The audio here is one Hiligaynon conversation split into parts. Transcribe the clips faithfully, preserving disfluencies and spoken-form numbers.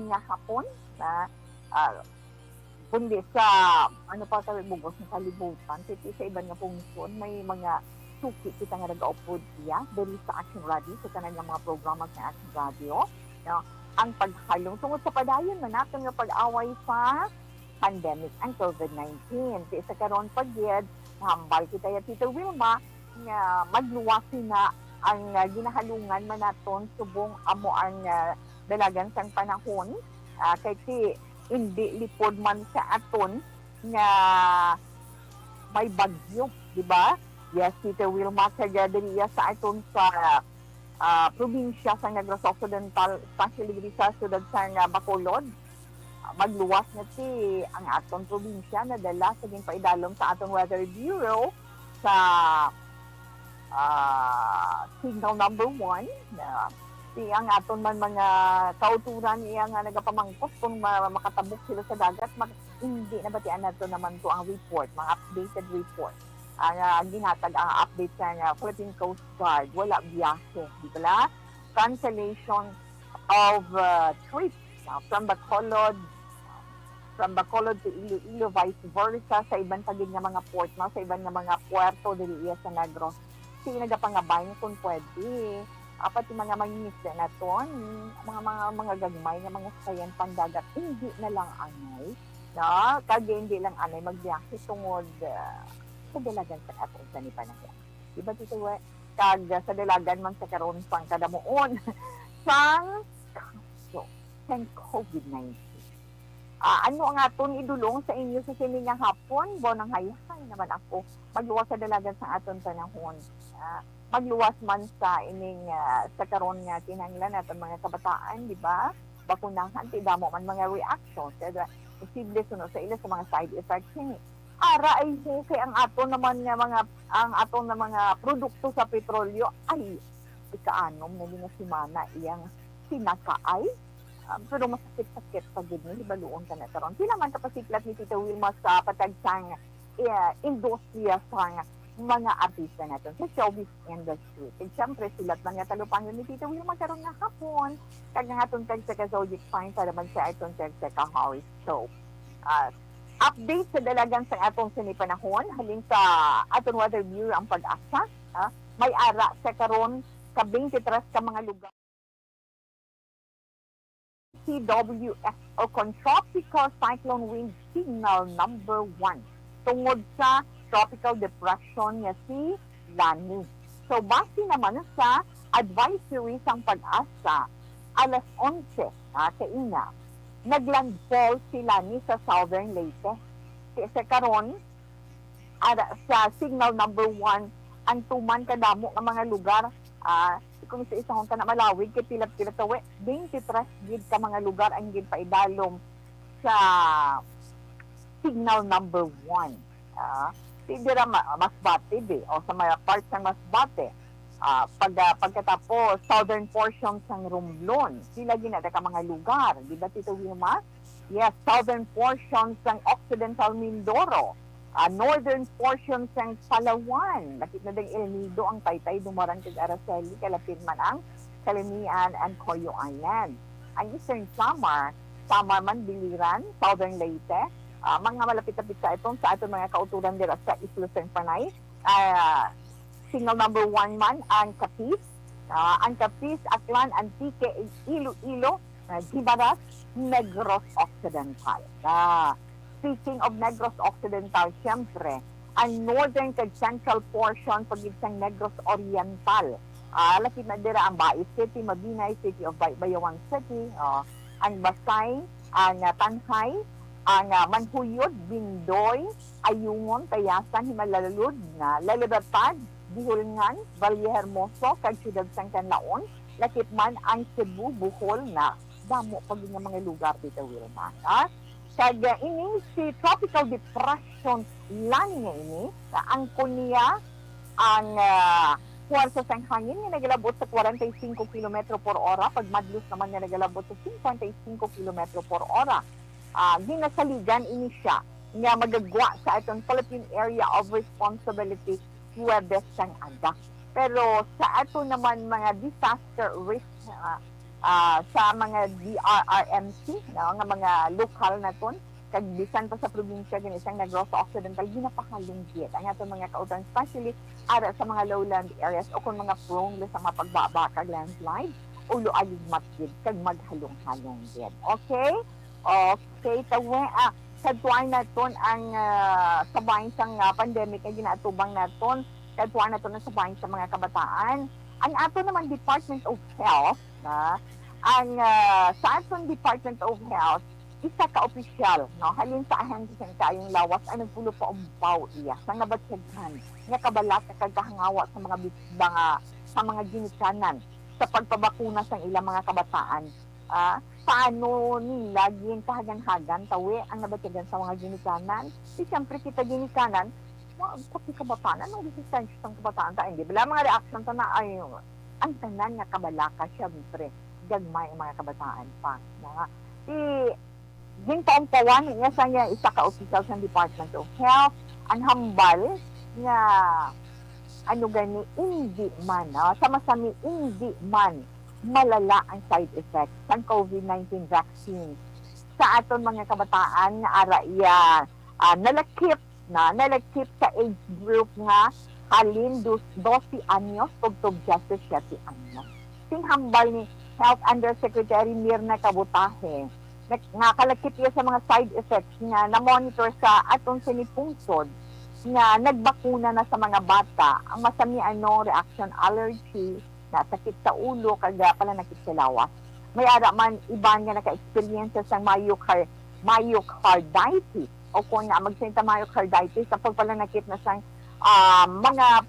nga hapon na, ah, kundi sa, ano pa tawag, bug-os nga kalibutan, pati sa iban nga pungsod, may mga suki kita nga nagaupod iya diri sa Action Radio, sa tanan nga mga programa sa Action Radio, no? Ang paghalong tungod sa padayon na naton nga pag-away sa pandemic ang COVID nineteen. Kay sa karon pa gid, nahambal kita ya, Tita Wilma, nga magluwas na ang, ah, ginahalungan man naton subong amo ang, ah, dalagan sang panahon, ah, kay ti, indi lipod man sa aton nga may bagyo, di ba? Yes, Tita Wilma, kag, ah, diri iya sa aton sa, ah, probinsya sa Negros Occidental, especially diri sa siyudad sa, ah, Bacolod, ah, magluwas na ti ang aton probinsya nadala sa ginpaidalom sa aton Weather Bureau sa, ah, signal number one, na ti ang aton man mga kauturan iya nga nagapamangkot kung ma-, makatabok sila sa dagat, mak-, hindi nabatian nato naman to ang report, mga updated report. Ang, ah, ginhatag ang update sa, ah, Philippine Coast Guard, wala biyahe, di ba? Cancellation of, ah, trips, ah, from Bacolod, from Bacolod to Iloilo, vice versa, sa iban pa gid nga mga port, no, sa iban nga mga puerto diri iya sa Negros. Si nagapangabay nga kung pwede, apat yung mga mangingisda naton, mga, mga, mga gagmay nga mga sakayan pangdagat, hindi na lang anay, no? Kag hindi lang anay magbiyahe tungod, ah, sa dalagan sa aton sa ni panahon. Di ba, Tito We? Kag sa dalagan man sa karon sang kadamuon sang kaso sang COVID nineteen. Ah, ano ang aton idulong sa inyo sa sini nga hapon? Bon, nanghayahay naman ako. Magluwas sa dalagan sa aton panahon. Ah, magluwas man sa ining, ah, sa karon nga kinahanglan naton mga kabataan, di ba? Bakunahan, ti damo man mga reactions. Kaya posible suno sa ila sa mga side effects ini. Ara ay ho, kay ang aton naman nga mga, ang aton nga mga produkto sa petrolyo ay ikaanom na ni nga semana iyang sinakaay. Ah, pero masakit-sakit pa gid ni, hibaluon ka na karon. Pila man ka pasiklat ni Tita Wilma sa patag sang, eh, industriya sang mga artista naton sa showbiz industry? Kag siyempre, sulat man nga talupangyon ni Tita Wilma karon nga hapon, kag ang aton tagsa ka zodiac sign para man sa aton tagsa ka horoscope. Ah, update sa dalagan sa aton sini panahon, halin sa aton Weather Bureau ang PAGASA, ah, may ara sa karon ka twenty-three ka mga lugar. C W S o kon Tropical Cyclone Wind Signal number one tungod sa tropical depression nga si Lani. So, base naman sa advisory sang PAGASA, alas onse, ah, kaina, naglandfall si Lani sa Southern Leyte. Kay sa karon, ara sa signal number one ang tuman kadamo nga mga lugar. Ah, kung isa-isahon ka na malawig, kay pila-pila tawi, twenty-three gid ka mga lugar ang ginpaidalom sa signal number one. Ah, si dira ma-, Masbate, di, o sa mga parts ng Masbate. Ah, pag, ah, pagkatapos, southern portion sang Romblon, sila ginada ka mga lugar, di ba, Tito Wilma? Yes, southern portion sang Occidental Mindoro, ah, northern portion sang Palawan, lakip na ding El Nido ang taytay, Dumaran kag Araceli, kalapit man ang Calamian and Coyo Island. Ang Eastern Samar, Samar man, Biliran, Southern Leyte, ah, mga malapit-lapit sa iton, sa aton mga kauturan dira sa Isla Sempranay, ah, signal number one man ang Capiz, ah, ang Capiz, Aklan, Antique, Iloilo, ah, Guimaras, Negros Occidental. Ah, speaking of Negros Occidental, siyempre, ang northern kag central portion pa gid sang Negros Oriental. Ah, lakip na dira ang Bais City, Mabinay, City of Bay-, Bayawan City, ah, ang Basay, ang, ah, Tanjay, ang, ah, Manjuyod, Bindoy, Ayungon, Tayasan, Himalalud na, La Libertad, Dihulngan, Vallehermoso, kag siyudad sang Canlaon, lakip man ang Cebu, Bohol na damo pa gid nga mga lugar, Tita Wilma, ha? Kag, ah, ini si Tropical Depression Lani nga ini, na angkon niya ang, ah, puwersa sang hangin nga nagalabot sa kwarenta y cinco kilometro por ora, pagmadlos naman nga nagalabot sa cincuenta y cinco kilometro por ora. Ah, ginasaligan ini siya nga magagwa sa aton Philippine Area of Responsibility Huwebes sang aga. Pero sa ato naman mga disaster risk, ah, ah, sa mga D R R M C, no, nga mga lokal naton, kag bisan pa sa probinsya, gani sang Negros Occidental, ginapahalong gid ang aton mga kautan, especially ara sa mga lowland areas o kung mga prone sa mga pagbaba kag landslide, ulo aligmat gid kag maghalong-halong gid. Okay? Okay, tawe, ah, kadtuan naton ang, ah, sabayan sang, ah, pandemic nga ginaatubang naton, kadtuan naton ang sabayan sa mga kabataan. Ang ato naman Department of Health, na ang, ah, sa aton Department of Health, isa ka opisyal, no, halin sa ahensya sang kaayong lawas ang nagpulupaumpaw iya sa nabatyagan nga kabalaka kag kahangawa sa mga bis-, mga, sa mga ginikanan sa pagpabakuna sang ilang mga kabataan. Ah, paano nila ginkahagan-hagan, tawi, ang nabatyagan sa mga ginikanan? Di siyempre kita ginikanan, wa-, pati kabataan, anong resistensya sang kabataan ta? Hindi bala mga reaction ta na, ay, ang tanan nga kabalaka, siyempre, gagmay ang mga kabataan pa. Na, di, ginpaumpawan niya sa niya isa ka opisyal sa Department of Health, ang hambal nga, ano gani, hindi man, ah, sa masami, hindi man malala ang side effects sang COVID nineteen vaccine sa aton mga kabataan nga ara iya, ah, nalakip na, nalakip sa age group nga halin dos-, dose anyos tubtob diyesisiyete anyos. Sing hambal ni Health Undersecretary Mirna Cabutahe, nga, nga kalakip iya sa mga side effects nga na-monitor sa aton sini pungsod nga nagbakuna na sa mga bata, ang masami ano, reaction allergy, na sakit sa ulo, kag, ah, pananakit sa lawas. May ara man iban nga naka-experience sang myocar-, myocarditis o kung nga magsinta myocarditis, ang pagpananakit na sang, ah, mga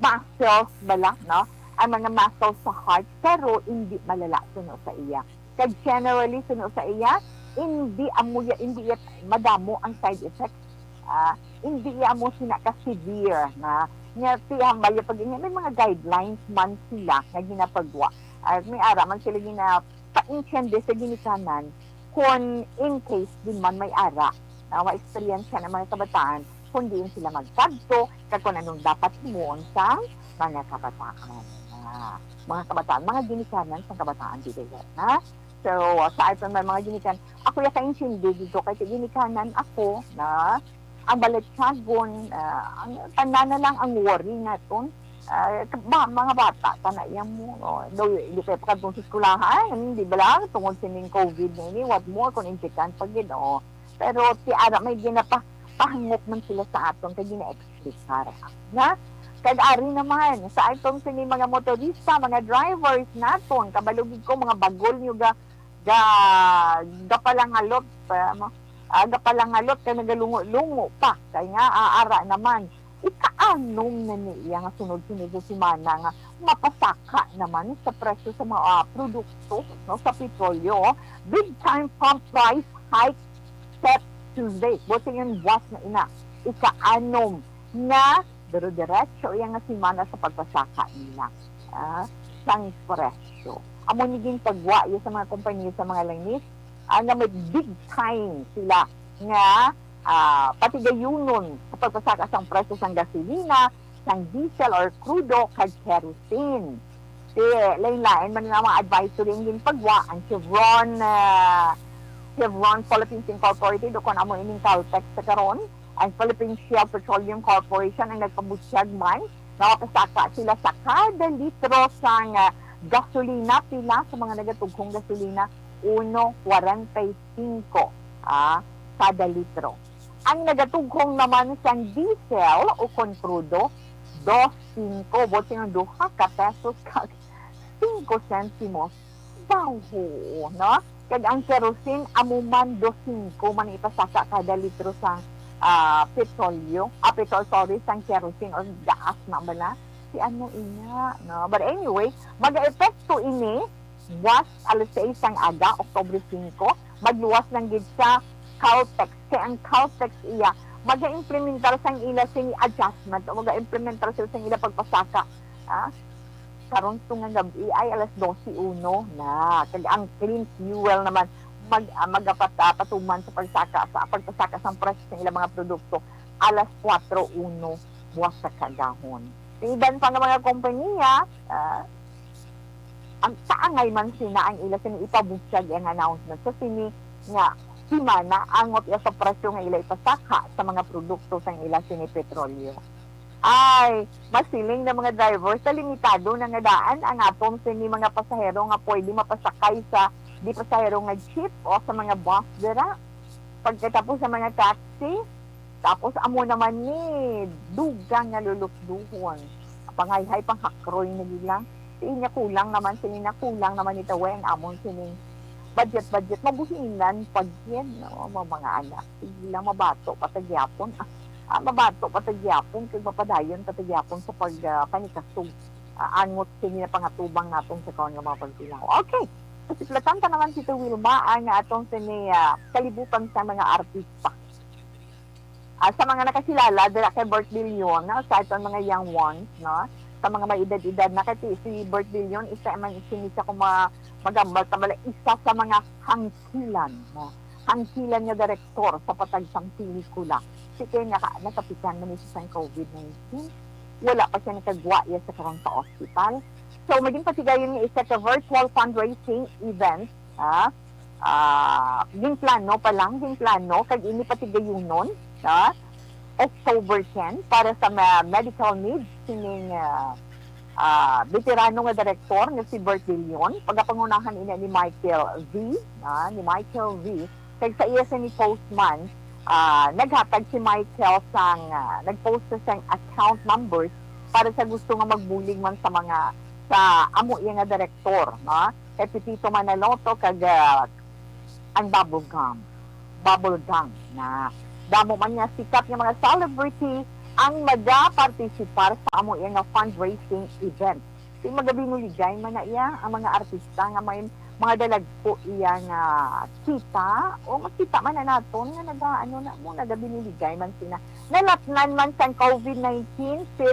muscles bala, no? Ang mga muscles sa heart, pero hindi malala suno sa iya. Kag generally, suno sa iya, hindi amo ya, hindi ya madamo ang side effects. Ah, hindi ya amo sina ka severe na nga ti hambal ya pag may mga guidelines man sila nga ginapagwa. At may ara man sila ginapaintindi sa ginikanan kung in case din man may ara na ma-experience ng mga kabataan kung diin sila magkadto kag kung anong dapat himuon sa mga kabataan. Ah, mga kabataan, mga ginikanan sa kabataan dito, ha? So, sa aton may mga ginikan, ako ya kaintindi dito kay ginikanan ako na ang balatyagon, ah, ang tanan na lang ang worry naton. Ah, ba, mga bata, tana iya mo, no? Daw, hindi kayo pakadtong sa eskwelahan, hindi ba lang? Tungod sining COVID na ini, what more kung intikan pa gid, oh. Pero ti ara may ginapa-, pahangop man sila sa aton, kay gina-explicar. Nga, kag ari naman, sa aton sini mga motorista, mga drivers naton, kabalo gid ko, mga bagol nyo ga, ga, gapalangalot, ah, mo, ah, gapalangalot kay nagalungo-lungo pa. Kay nga, ah, ara naman, ikaanom na ni iya nga sunod-sunod sa semana nga mapasaka naman sa presyo sa mga, ah, produkto, no, sa petrolyo. Big time pump price hike set Tuesday. Buot silingon, buwas na ina. Ikaanom nga dire-diretso iya nga semana sa pagpasaka nila, ah, sang presyo. Amo ni ginpagwa iya sa mga kompanya sa mga langis, ah, nga may big time sila nga, ah, patigayunon sa pagpasaka sang presyo sang gasolina, sang diesel or krudo, kag kerosene. Ti, lain-lain man nga mga advisory ang ginpagwa, ang Chevron, ah, Chevron Philippines Incorporated, o kung amo ining Caltex sa karon, ang Philippine Shell Petroleum Corporation ang nagpabutyag man nga mapasaka sila sa kada litro sang, ah, gasolina. Pila sa mga nagatughong gasolina? Uno cuarenta y cinco, ah, kada litro. Ang nagatughong naman sang diesel o kon krudo, dos cinco, buot silingon, duha ka pesos kag singko sentimos. Baho, no? Kag ang kerosene, amo man, dos singko man ipasaka kada litro sang, ah, petrolyo, ah, petrol, sorry, sang kerosene or gas na bala. Si ano ina, no? But anyway, mag-epekto ini buwas alas seis sang aga, Oktubre singko, magluwas lang gid sa Caltex. Kay ang Caltex iya, mag-implementar sang ila sini adjustment o mag-implementar sila sang ila pagpasaka. Ah, karon to nga gab-i ay alas dose uno na. Kag ang clean fuel naman, mag, ah, magapat-, ah, patuman sa pagsaka, sa pagpasaka sang presyo sa ilang mga produkto alas kuwatro uno buwas sa kaagahon. Sa iban pa nga mga kompanya, ah, ang kaangay man sina ang ila sini ipabutyag ang announcement sa sini nga semana, angot iya sa presyo nga ila ipasaka sa mga produkto sang ila sini petrolyo. Ay, masiling na mga drivers sa limitado na nga daan ang aton sini mga pasahero nga pwede mapasakay sa di pasahero nga jeep o sa mga bus dira. Pagkatapos sa mga taxi, tapos amo naman ni dugang nga lulukduhon. Pangayhay, panghakroy na gid lang. Sini nga kulang naman, sini nga kulang naman ni Tawe ang amon sining budget-budget. Mabuhinan pa gid, no? Mga, mga anak. Sige lang, mabato pa ta gyapon. Ah, mabato pa ta gyapon, kag mapadayon pa ta gyapon sa pag, ah, panikasog. Ah, angot sini nga pangatubang naton sa karon nga mga pagtilaw. Okay. Kasiplatan ta naman, Tito Wilma, ang atong sini, ah, kalibutan sa mga artista. Ah, sa mga nakakilala dira kay Bert Billion, no, sa aton mga young ones, no, sa mga may edad-edad na, kay si Bert Billion, isa man sini sa kuma-, magambal ta bala, isa sa mga hangkilan, no, hangkilan nga direktor sa patag sang pelikula. Si kay nga ka-, natapikan man ni siya sang covid nineteen, wala pa siya nakagwa iya sa karon sa ospital. So, magin patigayon nga isa ka virtual fundraising event, ah, ah, ginplano pa lang, ginplano, kag ini patigayunon sa October ten para sa ma-, medical needs sining, ah, ah, veterano nga direktor nga si Bert Billion. Pagapangunahan ina ni Michael V, ah, ni Michael V. Kag sa iya sini post man, ah, naghatag si Michael sang, ah, nag-post siya sang account numbers para sa gusto nga magbulig man sa mga, sa amo iya nga direktor, no? Kay Pepito Manaloto kag, ah, ang Bubble Gum. Bubble Gum na damo man nga sikat nga mga celebrity ang magapartisipar sa amo iya nga fundraising event. Di magabinuligay man na iya ang mga artista nga may mga dalagko iya nga kita o makita man na naton nga naga-, ano na mo, nagabinuligay man sina. Nalatnan man sang covid nineteen si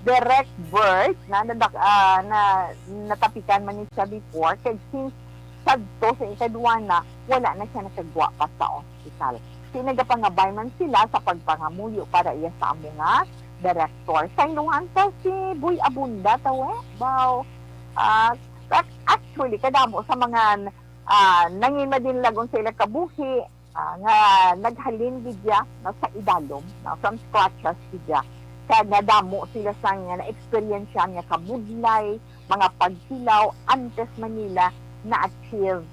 Direk Bert na nadak-, ah, na natapikan man ni siya before, kay since sadto sa ikadwa na, wala na siya nakagwa pa sa ospital. Kay nagapangabay man sila sa pagpangamuyo para iya sa amo nga direktor. Sa inuhan pa si Boy Abunda, tawe? Baw, ah, ac-, actually, kadamo sa mga, ah, nanginmadinlagon sa ila kabuhi, ah, nga naghalin gid ya, no, sa idalom, no, from scratches gid ya. Kag nadamo sila sang na-experience nga kabudlay, mga pagtilaw, antes man nila na-achieve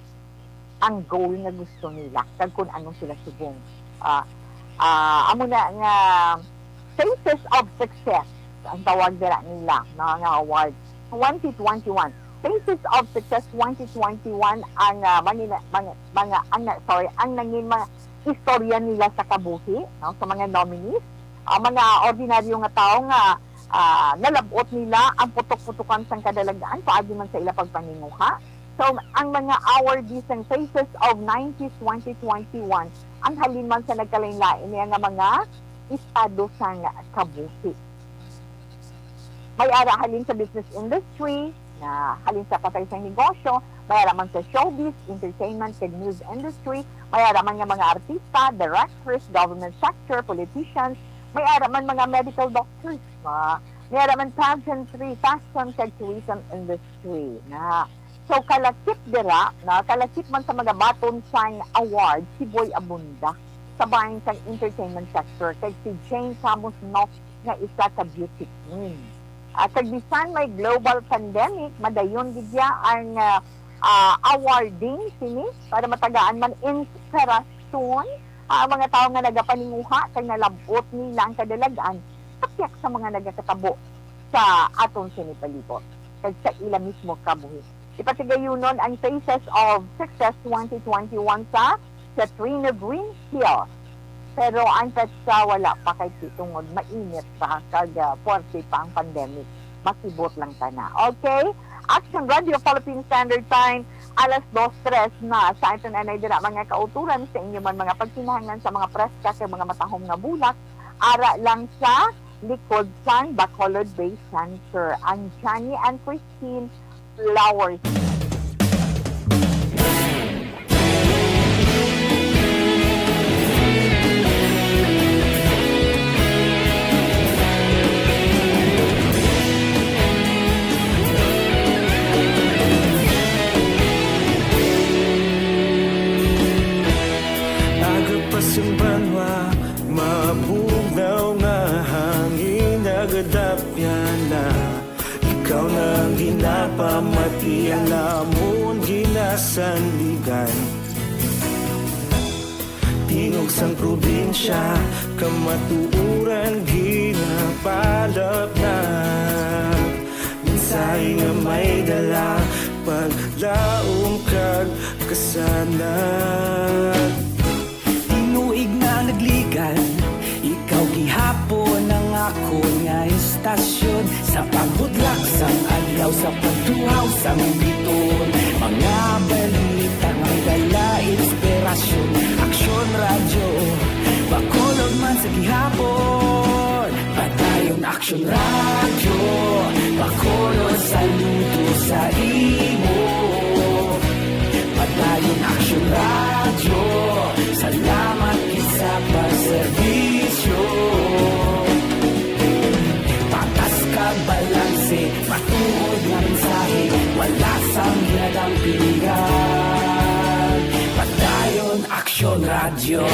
ang goal nga gusto nila, kag kung ano sila subong. Ah, ah, amo na nga Faces of Success ang tawag dira nila, no, nga award twenty twenty-one. Faces of Success twenty twenty-one ang, ah, mangina-, mga, mga, ang, sorry, ang nangin mga istorya nila sa kabuhi, no, sa mga nominees. Ang mga ordinaryo nga tawo nga, ah, nalab-ot nila ang putok-putokan sang kadalagan paagi man sa ila pagpaninguha. So, ang mga awardees sang Faces of nineties twenty twenty-one ang halin man sa nagkalain-lain niya nga mga estado sang kabuhi. May ara halin sa business industry, na halin sa patay sang negosyo, may ara man sa showbiz, entertainment, kag news industry, may ara man nga mga artista, directors, government sector, politicians, may ara man mga medical doctors, mga, may ara man pageantry, fashion, kag tourism industry na. So, kalakip dira, na kalakip man sa mga baton sang award si Boy Abunda sa bahin sang entertainment sector, kag si Jane Camus Noc nga isa ka beauty queen. Ah, kag bisan may global pandemic, madayon gid ya ang, ah, ah, awarding sini para matagaan man inspirasyon, ah, ang mga tawo nga nagapaninguha kag nalab-ot nila ang kadalagan kapyak sa mga nagakatabo sa aton sini palibot kag sa ila mismo kabuhi. Ipatigayunon ang Faces of Success twenty twenty-one sa Catrina Green Hill. Pero ang petsa wala pa kay tungod mainit pa kag, ah, puwerte pa ang pandemic. Masibot lang tana. Okay? Action Radio Philippine Standard Time, alas dos tres na. Sa aton anay dira, mga kauturan, sa inyo man mga pagkinahanglan sa mga preska kag mga matahom nga bulak, ara lang sa likod sang Bacolod Bay Center. Ang Johnny and Christine Flowers. sang banwa, mabugnaw nga hangin nagadapyana. Ikaw na ang ginapamati, ang amon ginasandigan. Tingog sang probinsya, kamatuoran ginapalapnag. Mensahe nga may dala, paglaom kag kasanag. Tinuig na nagligan, ikaw gihapon ang akon nga estasyon. Sa pagbudlak sang adlaw, sa pagtuhaw sang biton, mga balita nga may dala inspirasyon. Aksyon Radyo, Bacolod man sa gihapon. Padayon Aksyon Radyo, Bacolod, saludo sa imo. Padayon Aksyon Radyo, salamat gid sa pagserbisyo. Patas kag balanse, matuod nga mensahe, wala sang ginadampingan. Padayon Aksyon Radyo.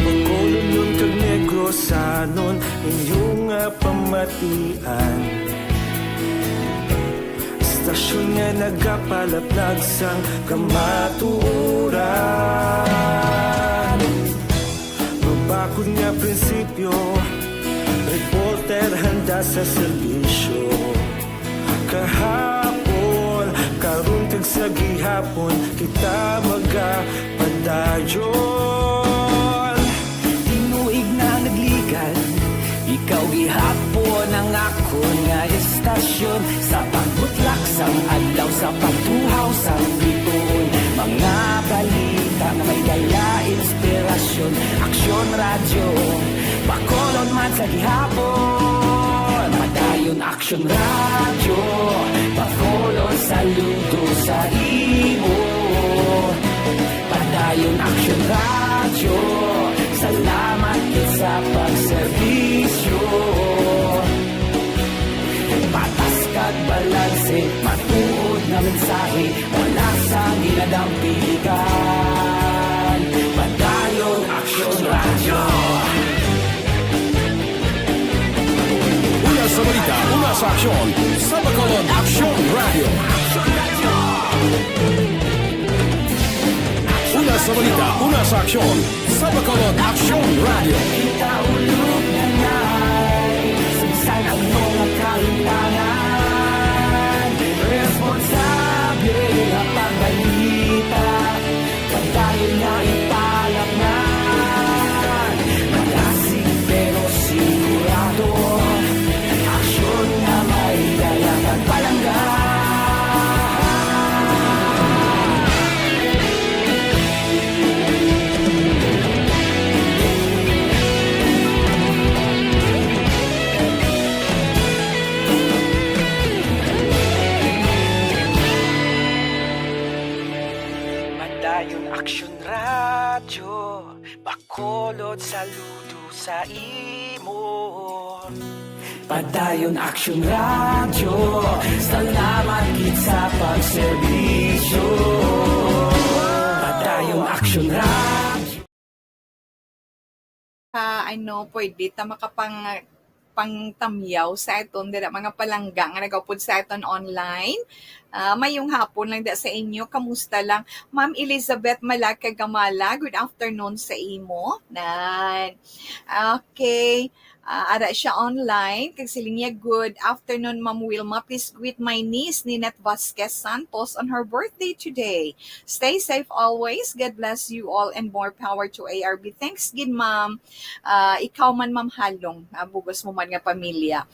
Bacolodnon kag Negrosanon, inyo nga pamatian. Estasyon nga nagapalaplag sang kamatuoran. Mabakod nga prinsipyo, reporter handa sa serbisyo. Kahapon, karon kag sa gihapon, kita magapadayon. Tinuig na nagligan, ikaw gihapon ang akon nga estasyon. Sa pagbutlak sang adlaw, sa pagtuhaw sang bituon, mga balita nga may dala inspirasyon. Aksyon Radyo, Bacolod man sa gihapon. Padayon Aksyon Radyo, Bacolod, saludo sa imo. Padayon Aksyon Radyo, salamat gid sa pagserbisyo. Patas kag balanse, matuod nga mensahe, wala sang ginadampigan. Padayon Aksyon Radyo. Una sa balita, una sa aksyon, sa Bacolod Aksyon Radyo. Una sa balita, una sa aksyon, sa Bacolod Aksyon Radyo. Kita ulog na nai, sa bisan ang mga kalimtangan, responsable nga pagbalita. Padayon nga ipalapngan, malasig pero sigurado, aksyon nga may dala kag palangga. Padayon Aksyon Radyo, Bacolod, saludo sa imo. Padayon Aksyon Radyo, salamat gid sa pagserbisyo. Padayon Aksyon Radyo. Ah, ano, pwede ta makapang-, pangtamyaw sa aton dira, mga palangga nga nagaupod sa aton online. Ah, mayong hapon lang da sa inyo. Kamusta lang? Ma'am Elizabeth Malaka Gamala, good afternoon sa imo. Nan. Okay. Ah, ara siya online. Kag siling niya, "Good afternoon, Ma'am Wilma. Please greet my niece, Ninette Vasquez Santos, on her birthday today. Stay safe always. God bless you all and more power to A R B." Thanks gid, ma'am. Ah, ikaw man, Ma'am Halong, ah, bugos mo man nga pamilya.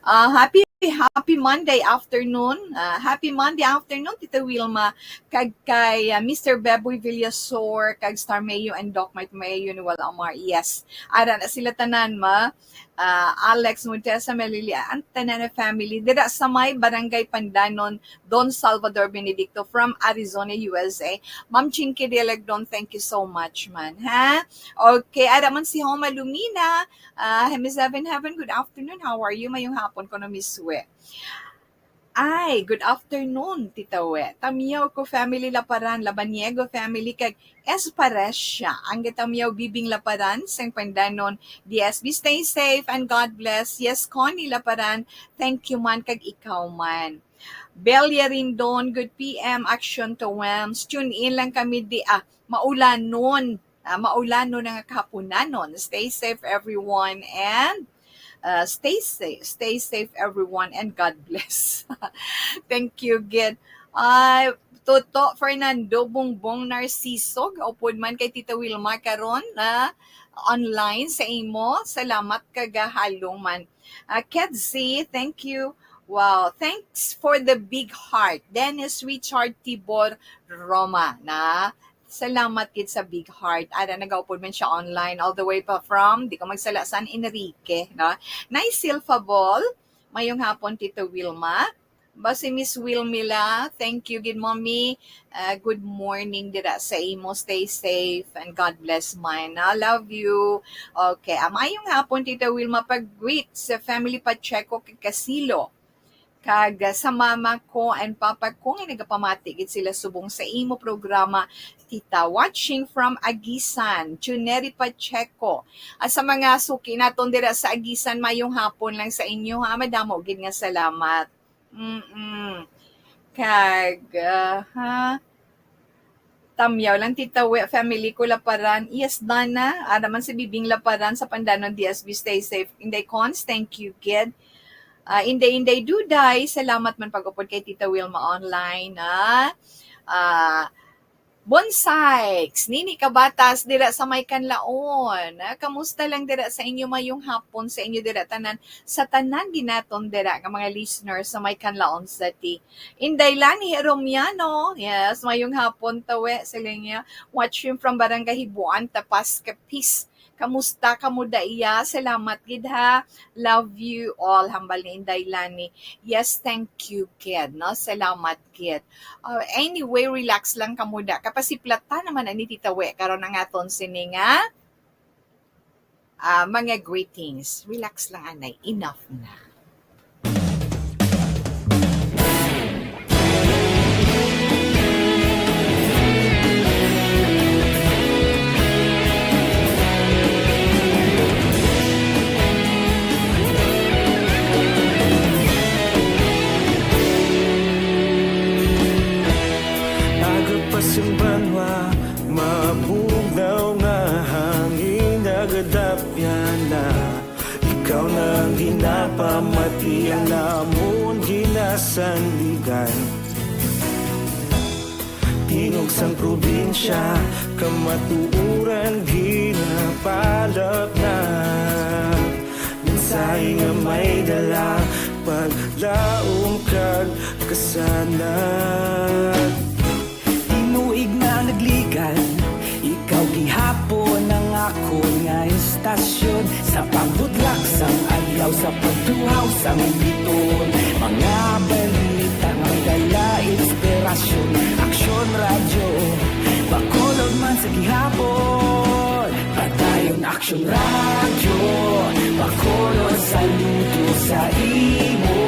Ah, happy, happy Monday afternoon. Ah, happy Monday afternoon, Tita Wilma, kag kay, ah, Mister Beboy Villasor, kag Star Mayo and Doc Mike Mayo, Noel Amar. Yes. Ara na sila tanan, ma. Ah, Alex Montesa, Melili, ang tanan na family. Dira sa may Barangay Pandanon, Don Salvador Benedicto from Arizona, U S A. Ma'am Chinky Dialegdon, thank you so much, man. Ha? Okay, ara man si Homa Lumina. Ah, Miss Heaven Heaven, good afternoon. How are you? Mayong hapon ko na miswe. Ay, good afternoon, Tita We. Tamyaw ko family Laparan, Labaniego family, kag Esparesia. Ang gatamyaw Bibing Laparan, sang Pandanon, D S B, stay safe and God bless. Yes, Connie Laparan, thank you man, kag ikaw man. Belia Rindon, good P M, Action to Whems. Tune in lang kami di, ah, maulanon. Ah, maulanon na nga kahaponanon. Stay safe, everyone, and, ah, stay safe. Stay safe, everyone, and God bless. Thank you, gid. Ah, Toto Fernando, Bongbong Narciso, gaupod man kay Tita Wilma karon na online sa imo. Salamat kag halong man. Ah, Kedzi, thank you. Wow, thanks for the big heart. Dennis Richard Tibor Roma na. Salamat gid sa big heart. Ara, nagaupod man siya online all the way pa from, di ko magsala, San Enrique, no? Nay Silfabol, mayong hapon, Tito Wilma. Ba si Miss Wilmila, thank you gid, Mommy. Ah, good morning dira sa imo. Stay safe and God bless man. I love you. Okay, ah, mayong hapon, Tita Wilma, pag-greet sa family Pacheco kag Casilo. Kag, ah, sa mama ko and papa ko nga nagapamati gid sila subong sa imo programa, Tita. Watching from Aguisan, Juneri Pacheco. At sa mga suki naton dira sa Aguisan, mayong hapon lang sa inyo, ha. Madamo gid nga salamat. Mm-mm. Kag, ah, ha? Tamyaw lang, Tita We, family ko Laparan. Yes, Dana. Ara man si Bibing Laparan sa Pandanon, D S B, stay safe. Inday Cons, thank you, kid. Ah, Inday, Inday Duday, salamat man pag-upod kay Tita Wilma Online, ha? Ah, Bonsai, Nini Kabatas, dira sa may Kanlaon. Ah, kamusta lang dira sa inyo? Mayong hapon sa inyo dira tanan, sa tanan gid naton dira nga mga listeners sa may Kanlaon City. Inday Lani Romiano, yes, mayong hapon, Tawe, sa linya. Watching from Barangay Hibuan, Tapas, Capiz. Kamusta kamo da iya? Salamat gid, ha. Love you all, hambal ni Inday Lani. Yes, thank you, kid, no? Salamat, kid. Uh, anyway, relax lang kamo da. Kapasiplatan naman ani Tita We karon ang aton sini nga, ah, mga greetings. Relax lang, anay. Enough na. Aga pa sing banwa, mabugnaw nga hangin nagadapyan na. Ikaw na ang ginapamati, ang amon ginasandigan. Tingog sang probinsya, kamatuoran ginapalapnag. Mensahe nga may dala, paglaom kag kasanag. Tinuig na nagligan, ikaw gihapon ang akon nga istasyon. Sa pagbutlak sang adlaw, sa pagtuhaw sang bituon, mga balita nga may dala inspirasyon. Aksyon Radyo, Bacolod man sa gihapon. Padayon Aksyon Radyo, Bacolod, saludo sa imo.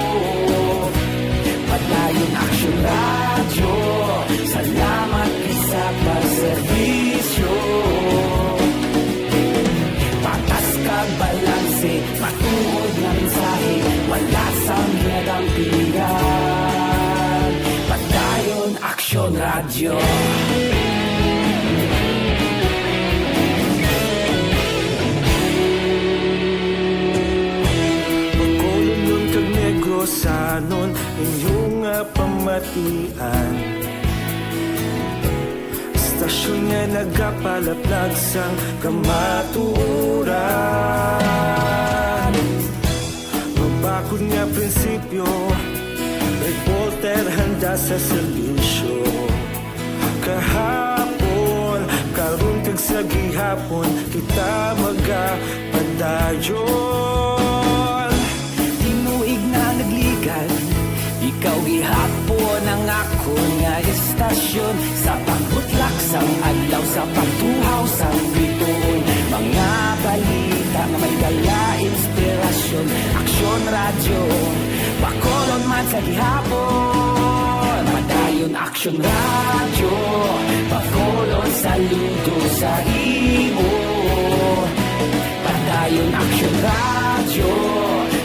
Padayon Aksyon Radyo, salamat sa pagserbisyo. Patas kag balanse, matuod nga mensahe, wala sang ginadampigan. Padayon Aksyon Radyo. Bacolodnon kag Negrosanon, inyo nga pamatian. Istasyon nga nagapalaplag sang kamatuoran. Mabakod nga prinsipyo, reporter handa sa serbisyo. Kahapon, karon kag sa gihapon, kita magapadayon. Tinuig na nagligan, ikaw gihapon ang akon nga istasyon. Sa pagbutlak sang adlaw, sa pagtuhaw sang bituon, mga balita nga may dala inspirasyon. Aksyon Radyo, Bacolod man Sa gihapon, Padayon Aksyon Radyo, Bacolod, saludo sa imo. Padayon Aksyon Radyo,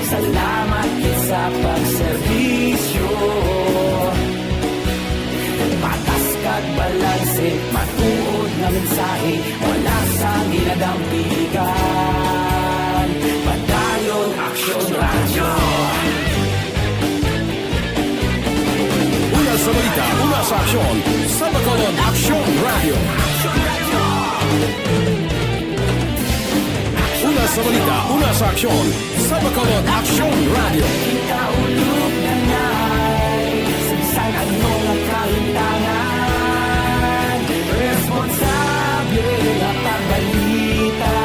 salamat gid sa pagserbisyo. Patas kag balanse, matuod nga mensahe, wala sang ginadampigan. Padayon Aksyon Radyo. Una sa balita, una sa aksyon, sa Bacolod Aksyon Radyo. Una sa balita, una sa aksyon, sa Bacolod Aksyon Radyo. Kita ulog na ngay, sa bisan ano nga kahintangan, responsable nga pagbalita,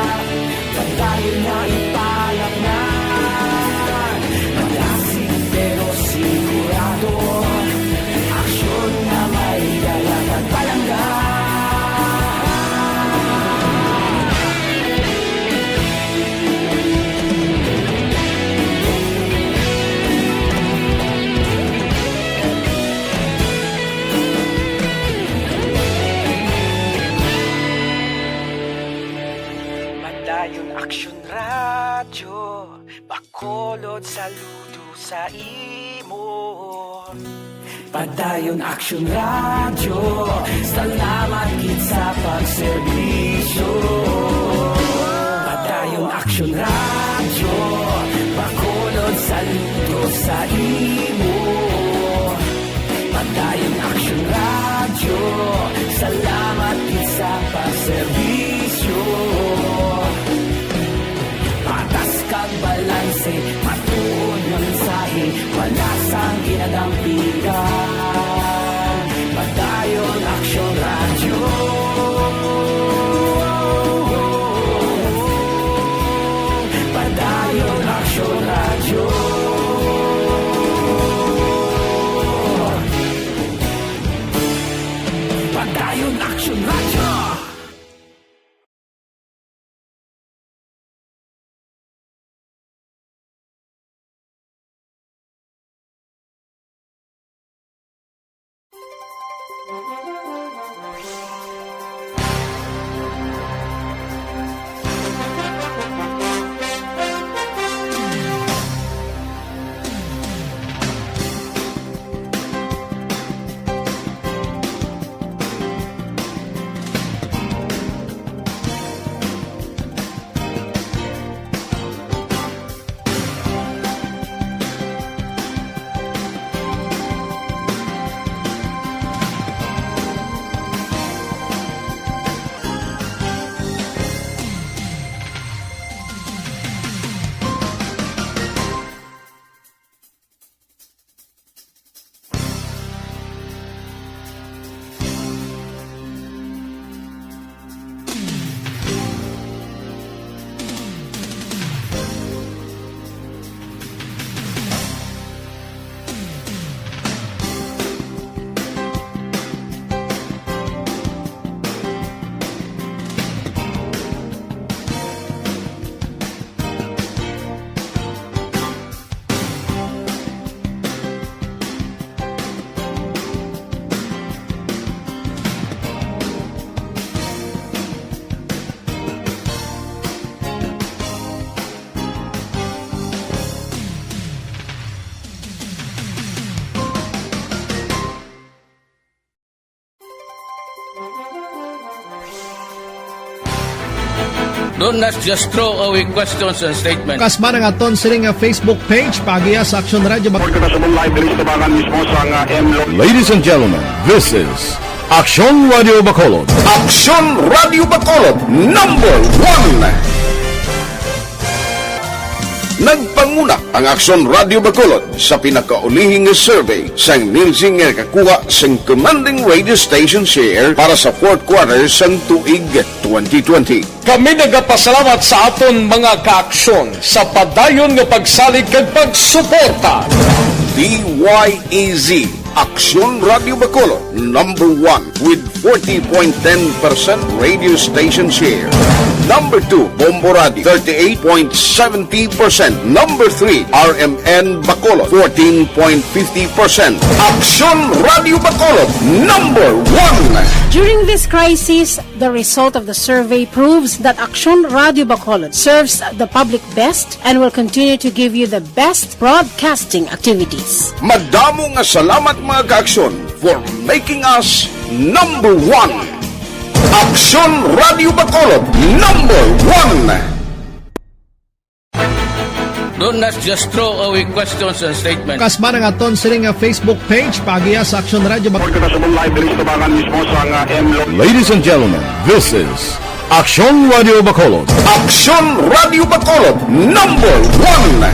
padayon nga ipalatnan. Madasig pero sigurado, aksyon nga may dala kag palangga. Padayon Aksyon Radyo, Bacolod, saludo sa imo. Padayon Aksyon Radyo, salamat gid sa pagserbisyo. Padayon Aksyon Radyo, Bacolod, saludo sa imo. Padayon Aksyon Radyo, salamat gid sa pagserbisyo. Patas kag balanse, matuod nga mensahe, wala sang ginadampigan. Padayon Aksyon Radyo. Padayon Aksyon Radyo. Padayon Aksyon Radyo. Don't, not just throw away questions and statements. Kas man ang aton sini nga Facebook page, paagiha sa Aksyon Radyo Bac- Report ka sa live diri sa tabangan mismo sa nga M Lo- Ladies and gentlemen, this is Aksyon Radyo Bacolod. Aksyon Radyo Bacolod, number one. Nagpanguna ang Aksyon Radyo Bacolod sa pinakaulihing nga survey sang Nielsen nga nakakuha sang commanding radio station share para sa fourth quarter sang tuig twenty twenty. Kami nagapasalamat sa aton mga kaaksyon sa padayon nga pagsalig kag pagsuporta. D Y E Z, Aksyon Radyo Bacolod, number one with forty point ten percent radio station share. Number two, Bombo Radio, thirty-eight point seventy percent. Number three, R M N Bacolod, fourteen point fifty percent. Aksyon Radio Bacolod, number one. During this crisis, the result of the survey proves that Aksyon Radio Bacolod serves the public best and will continue to give you the best broadcasting activities. Madamo nga salamat, mga kaaksyon, for making us number one. Aksyon Radio Bacolod, number one. Don't not just throw away questions and statements. Kasman ang aton sini nga Facebook page, paagiha sa Aksyon Radio Bacolod. Pagkakasabong live diri sa tabangan mismo sa nga M Lo- Ladies and gentlemen, this is Aksyon Radio Bacolod. Aksyon Radio Bacolod, number one.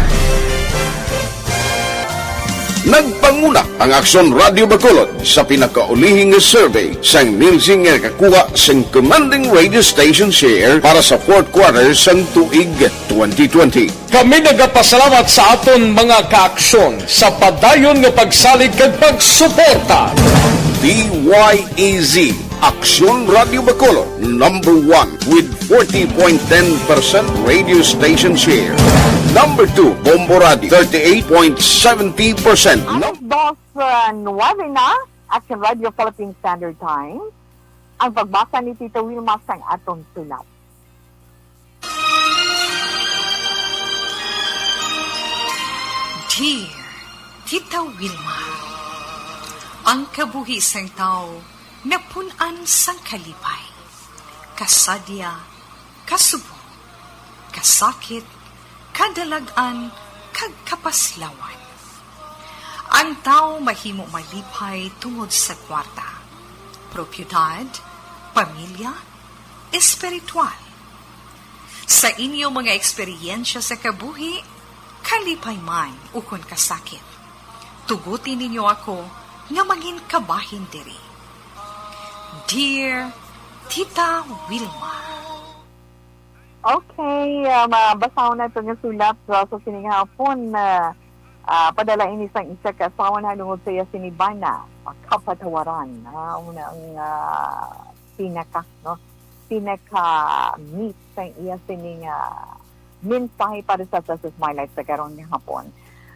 Nagpanguna ang Aksyon Radio Bacolod sa pinakaulihi nga survey sang Nielsen nga nakakuha sang commanding radio station share para sa fourth quarter sang tuig twenty twenty. Kami nagapasalamat sa aton mga kaaksyon sa padayon nga pagsalig kag pagsuporta. D Y E Z, Aksyon Radio Bacolod, number one with forty point ten percent radio station share. Number two, Bombo Radio, thirty-eight point seventy percent. Alas dos, uh, nuwebe na, Action Radio Philippine Standard Time. Ang pagbasa ni Tita Wilma sang atong sulat. Dear Tita Wilma, ang kabuhi sang tawo napun-an sang kalipay, kasadya, kasubong, kasakit, kadalag-an, kag kapaslawan. Ang tawo mahimo malipay tungod sa kwarta, propiedad, pamilya, espiritual. Sa inyo mga eksperyensya sa kabuhi, kalipay man ukon kasakit, tuguti ninyo ako nga mangin kabahin diri. Dear Tita Wilma. Okay, ah, mabasahon nato nga sulat, ah, sa sining hapon na, ah, padala ini sang isa ka asawa nahanungod sa iya sini bana. Kapatawaran, ah, una ang, ah, pinaka, no? Pinaka-meat sang iya sini nga mensahe para sa Success My Life sa karon nga hapon.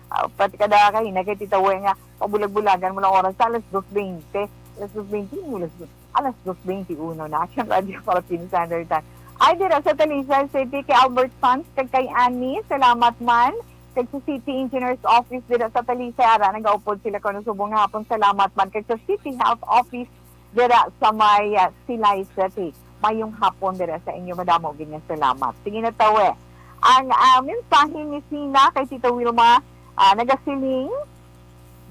Ah, pati kada kaina kay Tita Wi nga pabulag-bulagan mo lang oras sa alas dos veinte. Alas dos veinte mo, alas dos, alas dos veintiuno na. Action Radio Philippine Standard Time. Ay, dira sa Talisay City kay Albert Sanz kag kay Annie. Salamat man. Kag sa City Engineers Office dira sa Talisay, ara, nagaupod sila kuno subong nga hapon. Salamat man. Kag sa City Health Office dira sa may, ah, Silay City. Mayong hapon dira sa inyo. Madamo gid nga salamat. Sige na, tawe. Ang, ah, mensahe ni Sina kay Tita Wilma, ah, nagasiling,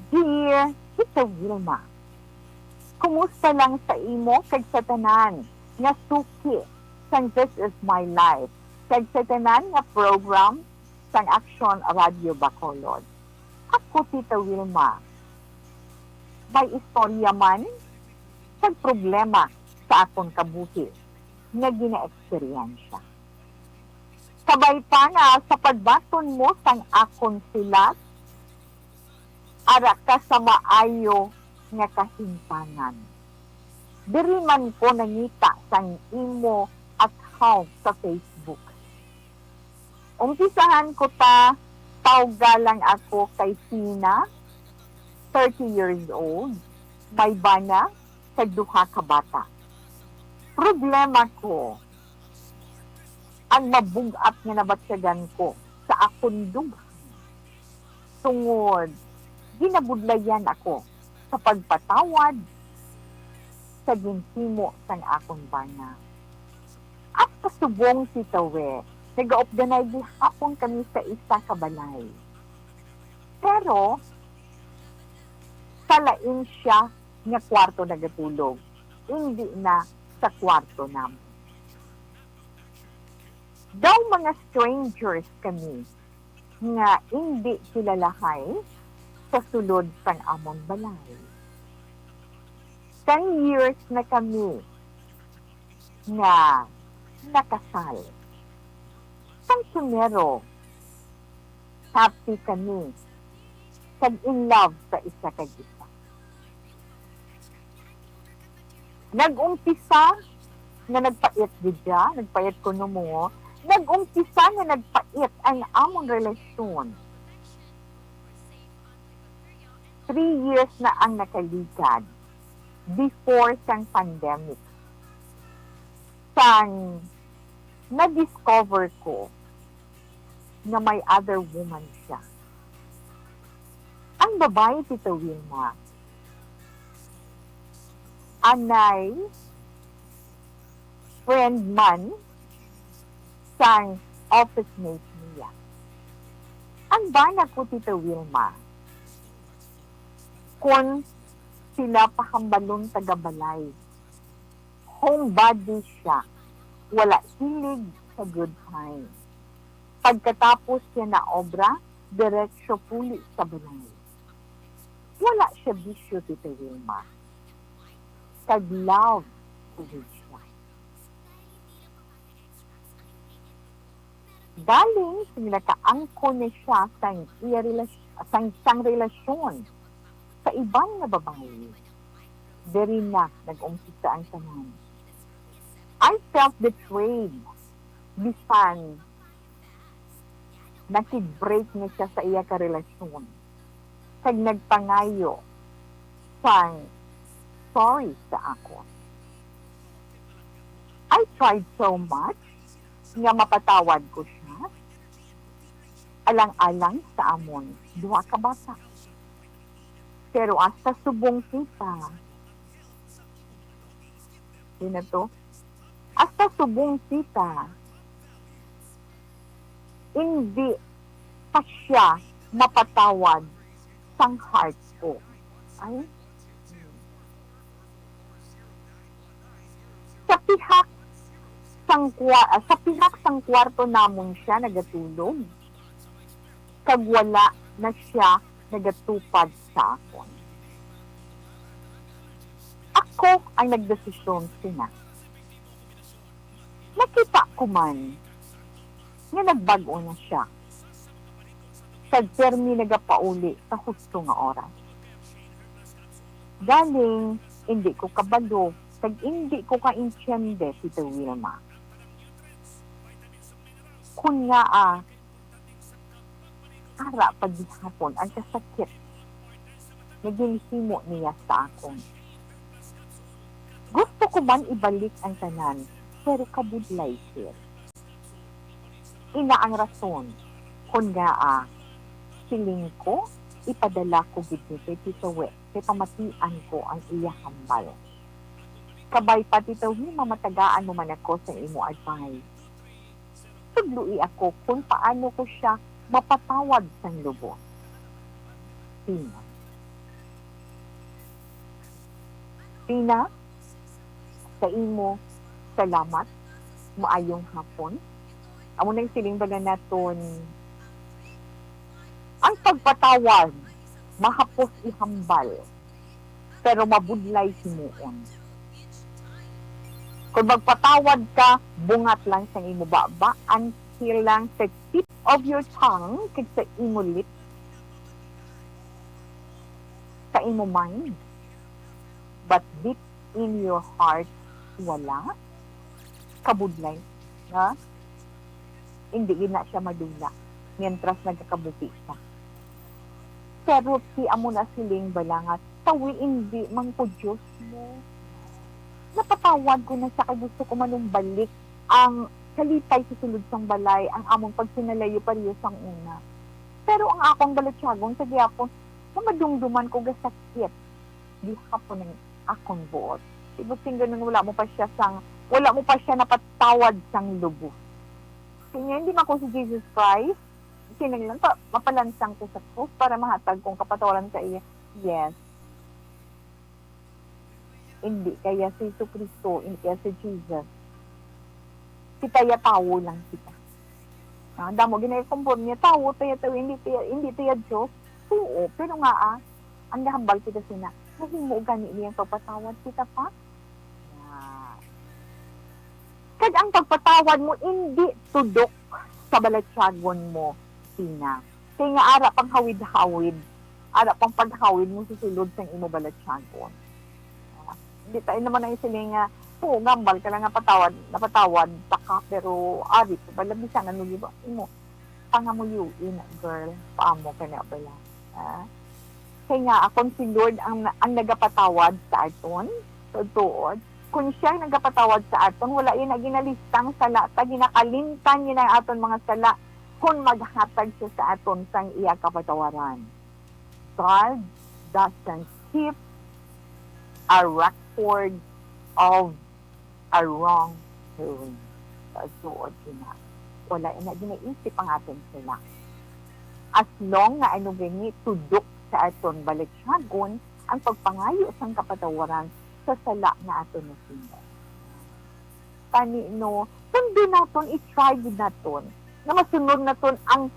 Dear Tita Wilma, kumusta lang sa imo kag sa tanan nga suki sang This Is My Life kag sa tanan nga program sang Action Radio Bacolod? Ako, Tita Wilma, may istorya man kag problema sa akon kabuhi nga ginaeksperyensya. Kabay pa nga sa pagbaton mo sang akon sulat, ara ka sa maayo nga kahimtangan. Diri man ko nangita sang imo account sa Facebook. Umpisahan ko ta, tawga lang ako kay Sina, thirty years old, may bana, kag duha ka bata. Problema ko, ang mabug-at nga nabatyagan ko sa akon dughan, tungod ginabudlayan ako sa pagpatawad sa ginhimo sang akon bana. Ang kasubong, Tita Wi, nagaupdanay gihapon kami sa isa ka balay. Pero sa lain siya nga kwarto nagatulog, indi na sa kwarto namon. Daw mga strangers kami nga indi kilalahay sa sulod sang amon balay. Ten years na kami nga nakasal. Sang primero, happy kami kag in love sa isa kag isa. Nag-umpisa nga nagpait gid siya, nagpait kuno mo, nag-umpisa nga nagpait ang amon relasyon. Three years na ang nakaligad before sang pandemic. Sang na-discover ko nga may other woman siya. Ang babayi, Tita Wilma, anay friend man sang office mate niya. Ang bana ko, Tita Wilma, kon sila pahambalon taga balay, homebody siya, wala hilig sa good time. Pagkatapos niya na obra, diretsyo puli sa balay. Wala siya bisyo, Tita Wilma. Kag love ko gid siya. Galing sa nakaangkon na siya sang iya relas-, sang, sang relasyon sa iban nga babayi, diri na nag-umpisa ang tanan. I felt betrayed. Bisan nakig-break na siya sa iya ka relasyon, kag nagpangayo sang sorry sa akon. I tried so much nga mapatawad ko siya, alang-alang sa amon duha ka bata. Pero hasta subong kita, yun na to, hasta subong kita, hindi pa siya mapatawad sang heart ko. Ay. Sa pihak sang kwa-, ah, sa pihak sang kwarto namon siya nagatulog, kag wala na siya nagatupad sa akon. Ako ang nagdesisyon sina. Nakita ko man nga nagbag-o na siya, kag pirmi nagapauli sa husto nga oras. Galing, indi ko kabalo, kag indi ko kaintiende, Tita Wilma. Kon ngaa, ara pa gihapon ang kasakit nga ginhimo niya sa akon. Gusto ko man ibalik ang tanan, pero kabudlay, sir. Ina ang rason kon ngaa siling ko, ipadala ko gid ni kay Tita We, kay pamatian ko ang iya hambal. Kabay pa, Tita We, mamatagaan mo man ako sa imo advice. Tudloi ako kon paano ko sia mapatawad sang lubos. Tina. Tina, sa imo, salamat. Maayong hapon. Amo nang siling bala naton, ang pagpatawad mahapos ihambal, pero mabudlay himuon. Kung magpatawad ka, bungat lang sa imo baba, until lang sa tip of your tongue, kag sa imo lip, sa imo mind. But deep in your heart, wala. Kabudlay, ha? Hindi gid na siya madula mientras nagakabuhi siya. Pero ti amo na siling bala nga, "Tawi, indi man ko Dios mo. Napatawad ko na siya kay gusto ko manumbalik ang kalipay sa sulod sang balay, ang among pagkinalayo pareho sang una. Pero ang akong balatyagon sa gihapon, nga madumduman ko gasakit gihapon ang akong buot." Ibutting ganun, wala mo pa siya sang, wala mo pa siya napatawad sang lubos. Kanya, hindi man ko si Jesus Christ, kinahanglan pa, mapalansang ko sa krus para mahatag kong kapatawaran sa iya. Yes. Hindi kaya si Jesu Cristo, hindi kaya si Jesus. Kita ya tawo lang kita. Ah, damo ginay kumpor niya, tawo, tayo, tayo, hindi tayo, hindi tayo Diyos. Oo, pero nga, ah, ang nahambal kita sina, nahimo gani niya pagpatawad kita pa? Ah. Kag ang pagpatawad mo, hindi tudok sa balatyagon mo, Tina. Kay nga ara pang hawid-hawid, ara pang paghawid mo sa sulod sang imo balatyagon. Ah, hindi tayo naman ang siling nga, Oo, gambal ka lang nga patawad, napatawad ta ka, pero ari pa bala, bisan ano gyud ba imo pangamuyoin, girl, paamo ka na bala, ha? Kay nga, kung si Lord ang, ang nagapatawad sa aton, tuod-tuod, kung siya ang nagapatawad sa aton, wala iya na ginalistang sala ta, ginakalimtan niya ang aton mga sala, kung maghatag siya sa aton sang iya kapatawaran. God doesn't keep a record of a wrongdoing. Sa suod ina, wala ina ginaisip ang aton sala. As long nga ano gani, tudok sa aton balatyagon ang pagpangayo sang kapatawaran sa sala nga aton nahimo. Tani, no, sundon naton, i-try gid naton nga masunod naton ang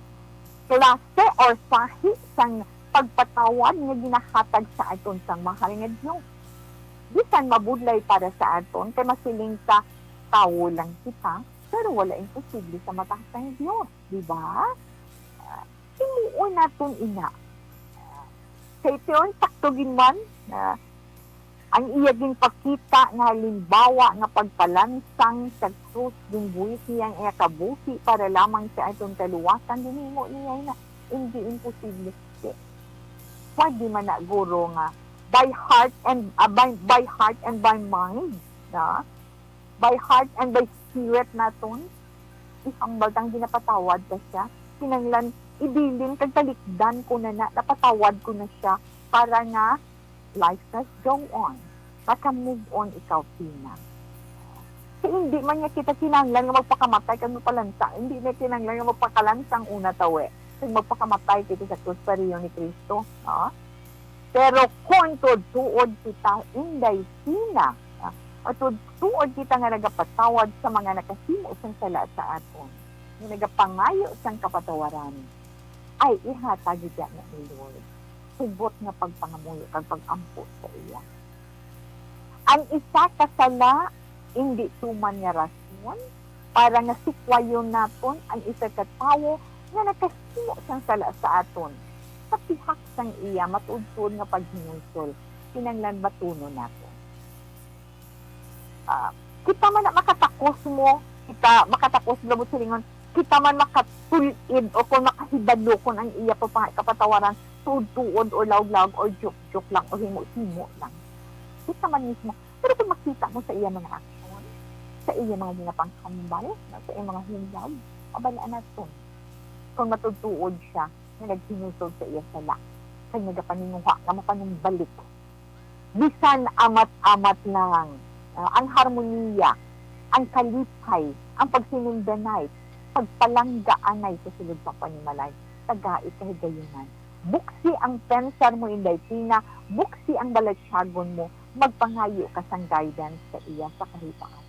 klase or sahi sang pagpatawad nga ginahatag sa aton sang mahal nga Dios. Bisan mabudlay para sa aton, kay masiling ta, "Tawo lang kita," pero wala imposible sa mata sang Dios, di ba? Ah, himuon naton ina. Ah, kay tion, sakto gid man na ang iya ginpakita nga halimbawa nga pagpalansang sa krus, ginbuhis niya ang iya kabuhi para lamang sa aton kaluwasan. Ginhimo niya ina, hindi imposible. Pwede man na, guro, nga by heart and, ah, by, by heart and by mind, na? By heart and by spirit naton, ihambal tang ginapatawad ta siya. Kinahanglan ibilin kag talikdan ko na, na napatawad ko na siya para nga life must go on. Maka-move on ikaw, Tina. Kay hindi man niya kita kinahanglan nga magpakamatay kag magpalansang. Hindi niya kinahanglan nga magpakalansang una tawi. Kag magpakamatay kita sa krus pareho ni Cristo, no? Pero kon tuod-tuod kita, Inday Tina, ah, tuod-tuod kita nga nagapatawad sa mga nakahimo sang sala sa aton, nga nagapangayo sang kapatawaran, ay ihatag gid na ni Lord. Subot nga pagpangamuyo kag pag-ampo sa iya. Ang isa ka sala, indi tuman nga rason para nga sikwayon naton ang isa ka tawo nga nakahimo sang sala sa aton. Sa pihak sang iya matuod-tuod nga paghinulsol, kinahanglan batunon naton. Ah, kita man na makatakos mo, kita makatakos, labot silingon, kita man makatul-id o kung makahibalo kung ang iya pa pa-, kapatawaran tuod-tuod or laog-laog or joke-joke lang o himo-himo lang. Kita man mismo. Pero kung makita mo sa iya mga aksyon, sa iya mga ginapanghambal, sa iya mga huyag, mabalaan naton kung matuod-tuod siya nga naghinulsol sa iya sala, kag nagapaninguha nga mapanumbalik. Bisan amat-amat lang, ah, ang harmoniya, ang kalipay, ang pagsinundanay, pagpalanggaanay sa sulod sang panimalay, tagai kahigayunan. Buksi ang pensar mo, Inday Tina, buksi ang balatyagon mo, magpangayo ka sang guidance sa iya sa kahibaan.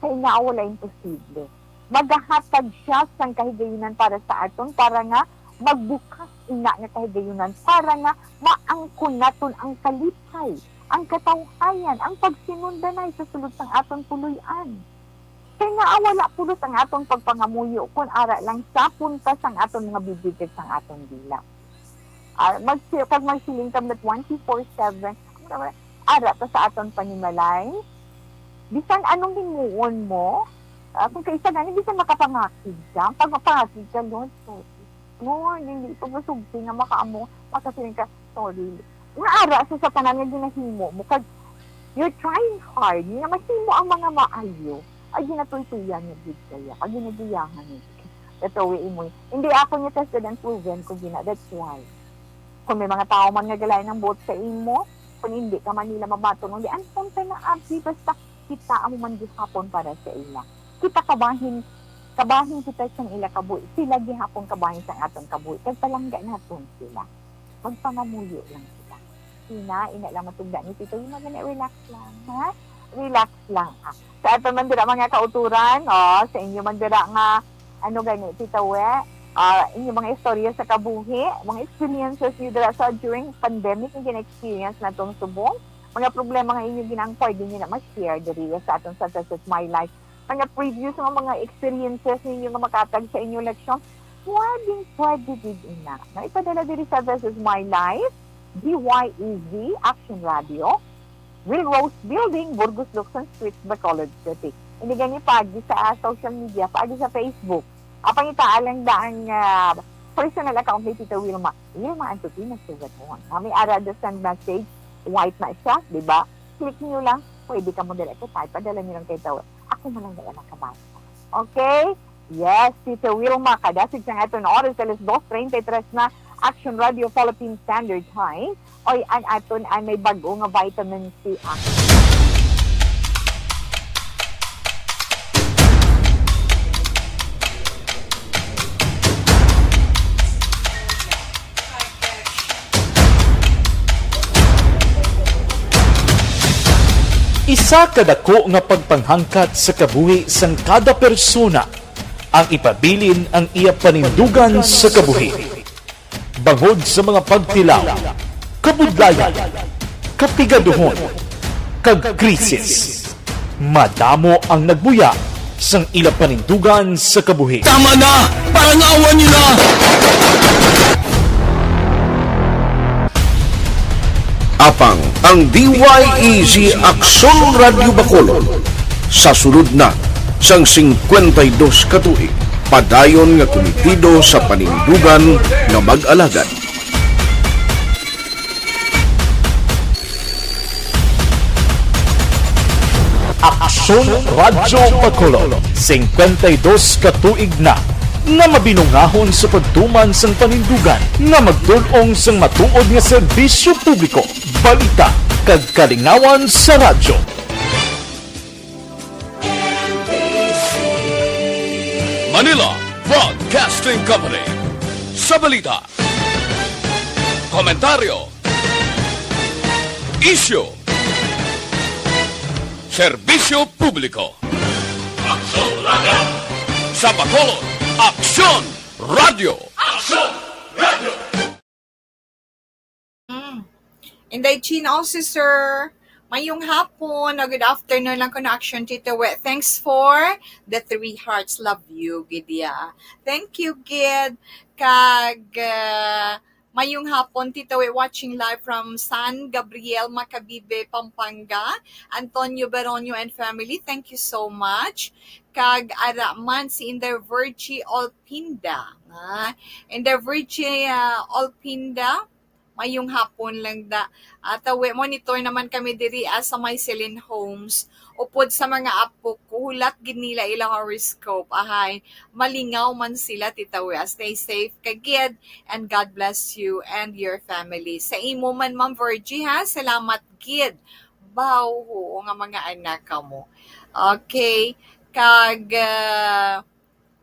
Kay nga wala imposible. Magahatag siya sang kahigayunan para sa aton, para nga magbukas ina nga kahigayunan, para nga maangkon naton ang kalipay, ang katawhayan, ang pagsinundanay sa sulod sang aton puloy-an. Kay nga wala pulos ang aton pagpangamuyo kon ara lang sapon ta sang aton mga bibig kag sang aton dila. Ah, mag-, kag magsiling kami twenty-four seven, ara ta sa aton panimalay. Bisan anong himuon mo, ah, kung kaisa gani, bisan makapangakig ka, pag mapangakig ka, Lord, sorry. Lord, hindi ko masugti nga makaamo, makasiling ka, "Sorry." Nga ara sa, sa tanan nga ginahimo mo, kag you're trying hard nga mahimo ang mga maayo, ay ginatuytuyan niya gid kaya, kag ginagiyahan niya gid. That's the way mo. Hindi ako niya tested and proven ko gina. That's why. Kung may mga tao man nga galain ang buot sa imo, kung hindi ka man nila mabaton, hindi, ang punta na, abi, basta kita amo man gihapon para sa ila. Kita kabahin, kabahin kita sang ila kabuhi. Sila gihapon kabahin sang aton kabuhi. Kag palangga naton sila. Magpangamuyo lang kita. Ina, ina lang matugda ni Tito. Yung mga gani, relax lang, ha? Relax lang, ah. Sa aton man dira, mga kauturan, oh, sa inyo man dira nga, ano gani, Tito, we? Ah, inyo mga istorya sa kabuhi, mga experiences niyo dira sa during pandemic, yung gina-experience natong subong, mga problema nga inyo ginang pwede niyo na ma-share diri sa aton sa This Is My Life. Mga previous nga mga experiences ninyo nga makatag sa inyo leksyon, pwedeng pwede gid ina. Na ipadala diri sa This Is My Life, D Y E Z, Action Radio, Will Rose Building, Burgos, Locsin Street, Bacolod City. Hindi gani paagi sa, ah, social media, paagi sa Facebook. Apang itaa lang da ang, ah, personal account ni Tita Wilma. Wilma Antuti, nagsugat mo. Ha, may ara da send message, white na siya, di ba? Click nyo lang, pwede ka mo dala ito, type, padala nyo lang kay Tita Wil. Ako man lang dala nakabasa. Okay? Yes, Tita Wilma, kadasig sang aton oras, alas dos treinta y tres na, Action Radio Philippine Standard Time. Oy, ang aton ay may bag-o nga vitamin C action. Isa ka dako nga pagpanghangkat sa kabuhi sang kada persona ang ipabilin ang iya panindugan sa kabuhi. Bangod sa mga pagtilaw, kabudlayan, kapigaduhon, kag krisis, madamo ang nagbuya sang ila panindugan sa kabuhi. Tama na! Parangawan niyo na! Apang ang D Y E G Aksyon Radyo Bacolod sa sulod na sang singkwenta y dos ka tuig, padayon nga kumitido sa panindugan nga mag-alagad. Aksyon Radyo Bacolod, singkwenta y dos ka tuig na nga mabinungahon sa pagtuman sang panindugan nga magtul-ong sang matuod nga serbisyo publiko, balita, kag kalingawan sa radyo. Manila Broadcasting Company. Sa balita, komentaryo, isyu, serbisyo publiko. Aksyon Radyo. Sa Bacolod, Aksyon Radyo. Aksyon Radyo. Mm. Inday Chin, also, sir. Mayong hapon o good afternoon lang kuno, Action Tito We. Thanks for the three hearts. Love you, gid ya. Thank you, gid. Kag, uh, mayong hapon, Tito We, watching live from San Gabriel, Macabibe, Pampanga. Antonio Baronio and family, thank you so much. Kag ara man si Inday Virgie Olpinda. Ah, Inday Virgie, ah, Olpinda, mayong hapon lang da. At, ah, we, monitor naman kami diri, ah, sa may Celine Homes. Upod sa mga apo ko, hulat gid nila ila horoscope. Ahay, malingaw man sila, Tita We. Ah, stay safe ka gid, and God bless you and your family. Sa imo man, Ma'am Virgie, ha, salamat gid. Baw, oo nga mga anak kamo. Okay. Kag, ah,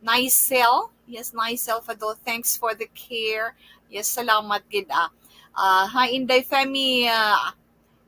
Nicel. Yes, Nicel Fado, thanks for the care. Yes, salamat gid, ah. Ah, ha, Inday Femi, ah,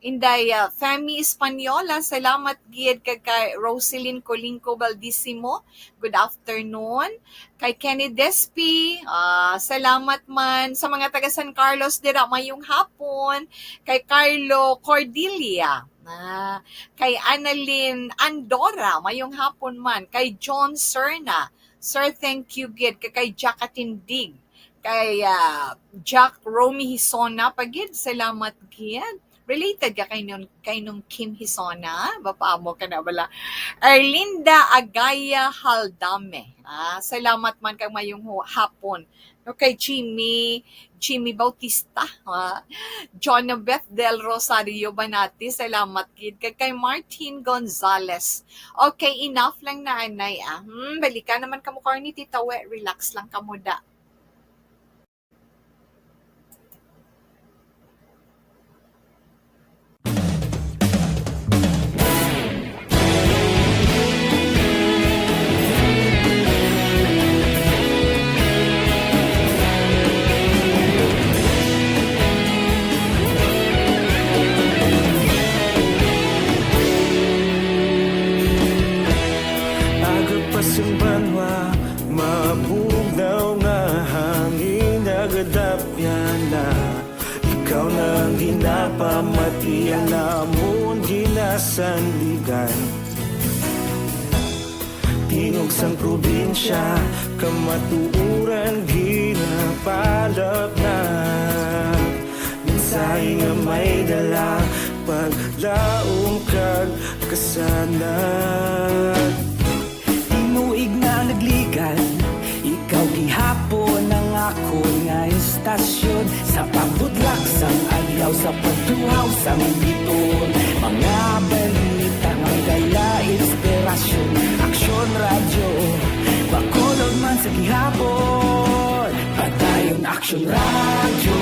Inday, ah, Femi Española, salamat gid kag kay Roselyn Colingco Baldisimo. Good afternoon. Kay Kenny Despi, ah, salamat man. Sa mga taga San Carlos dira, mayong hapon. Kay Carlo Cordelia, ah, kay Annalyn Andorra, mayong hapon man. Kay John Serna, sir, thank you gid. Kay, kay Jack Atindig, kay, ah, Jack Romy Hisona pa gid, salamat gid. Related ka kay nun, kay nung Kim Hisona? Bapa mo ka na bala. Erlinda Agaya Haldame. Ah, salamat man kag mayong hu-, hapon. No, kay Jimmy, Jimmy Bautista, ah, Jonabeth Del Rosario Banati, salamat gid. Kag kay Martin Gonzalez. Okay, enough lang na, anay, ah. Hmm, balikan naman kamo, Corny, Tita We, relax lang kamo da. Aga pa sing banwa, mabugnaw nga hangin nagadapyan na. Ikaw na ang ginapamati, ang amon ginasandigan. Tingog sang probinsya, kamatuoran ginapalapnag. Mensahe nga may dala, Paglaom kag kasanag. Tinuig na nagligad, ikaw gihapon ang akon nga istasyon. Sa pagbudlak sang adlaw, sa pagtuhaw sang biton, mga balita nga may dala inspirasyon. Aksyon Radyo, Bacolod man sa gihapon. Padayon Aksyon Radyo,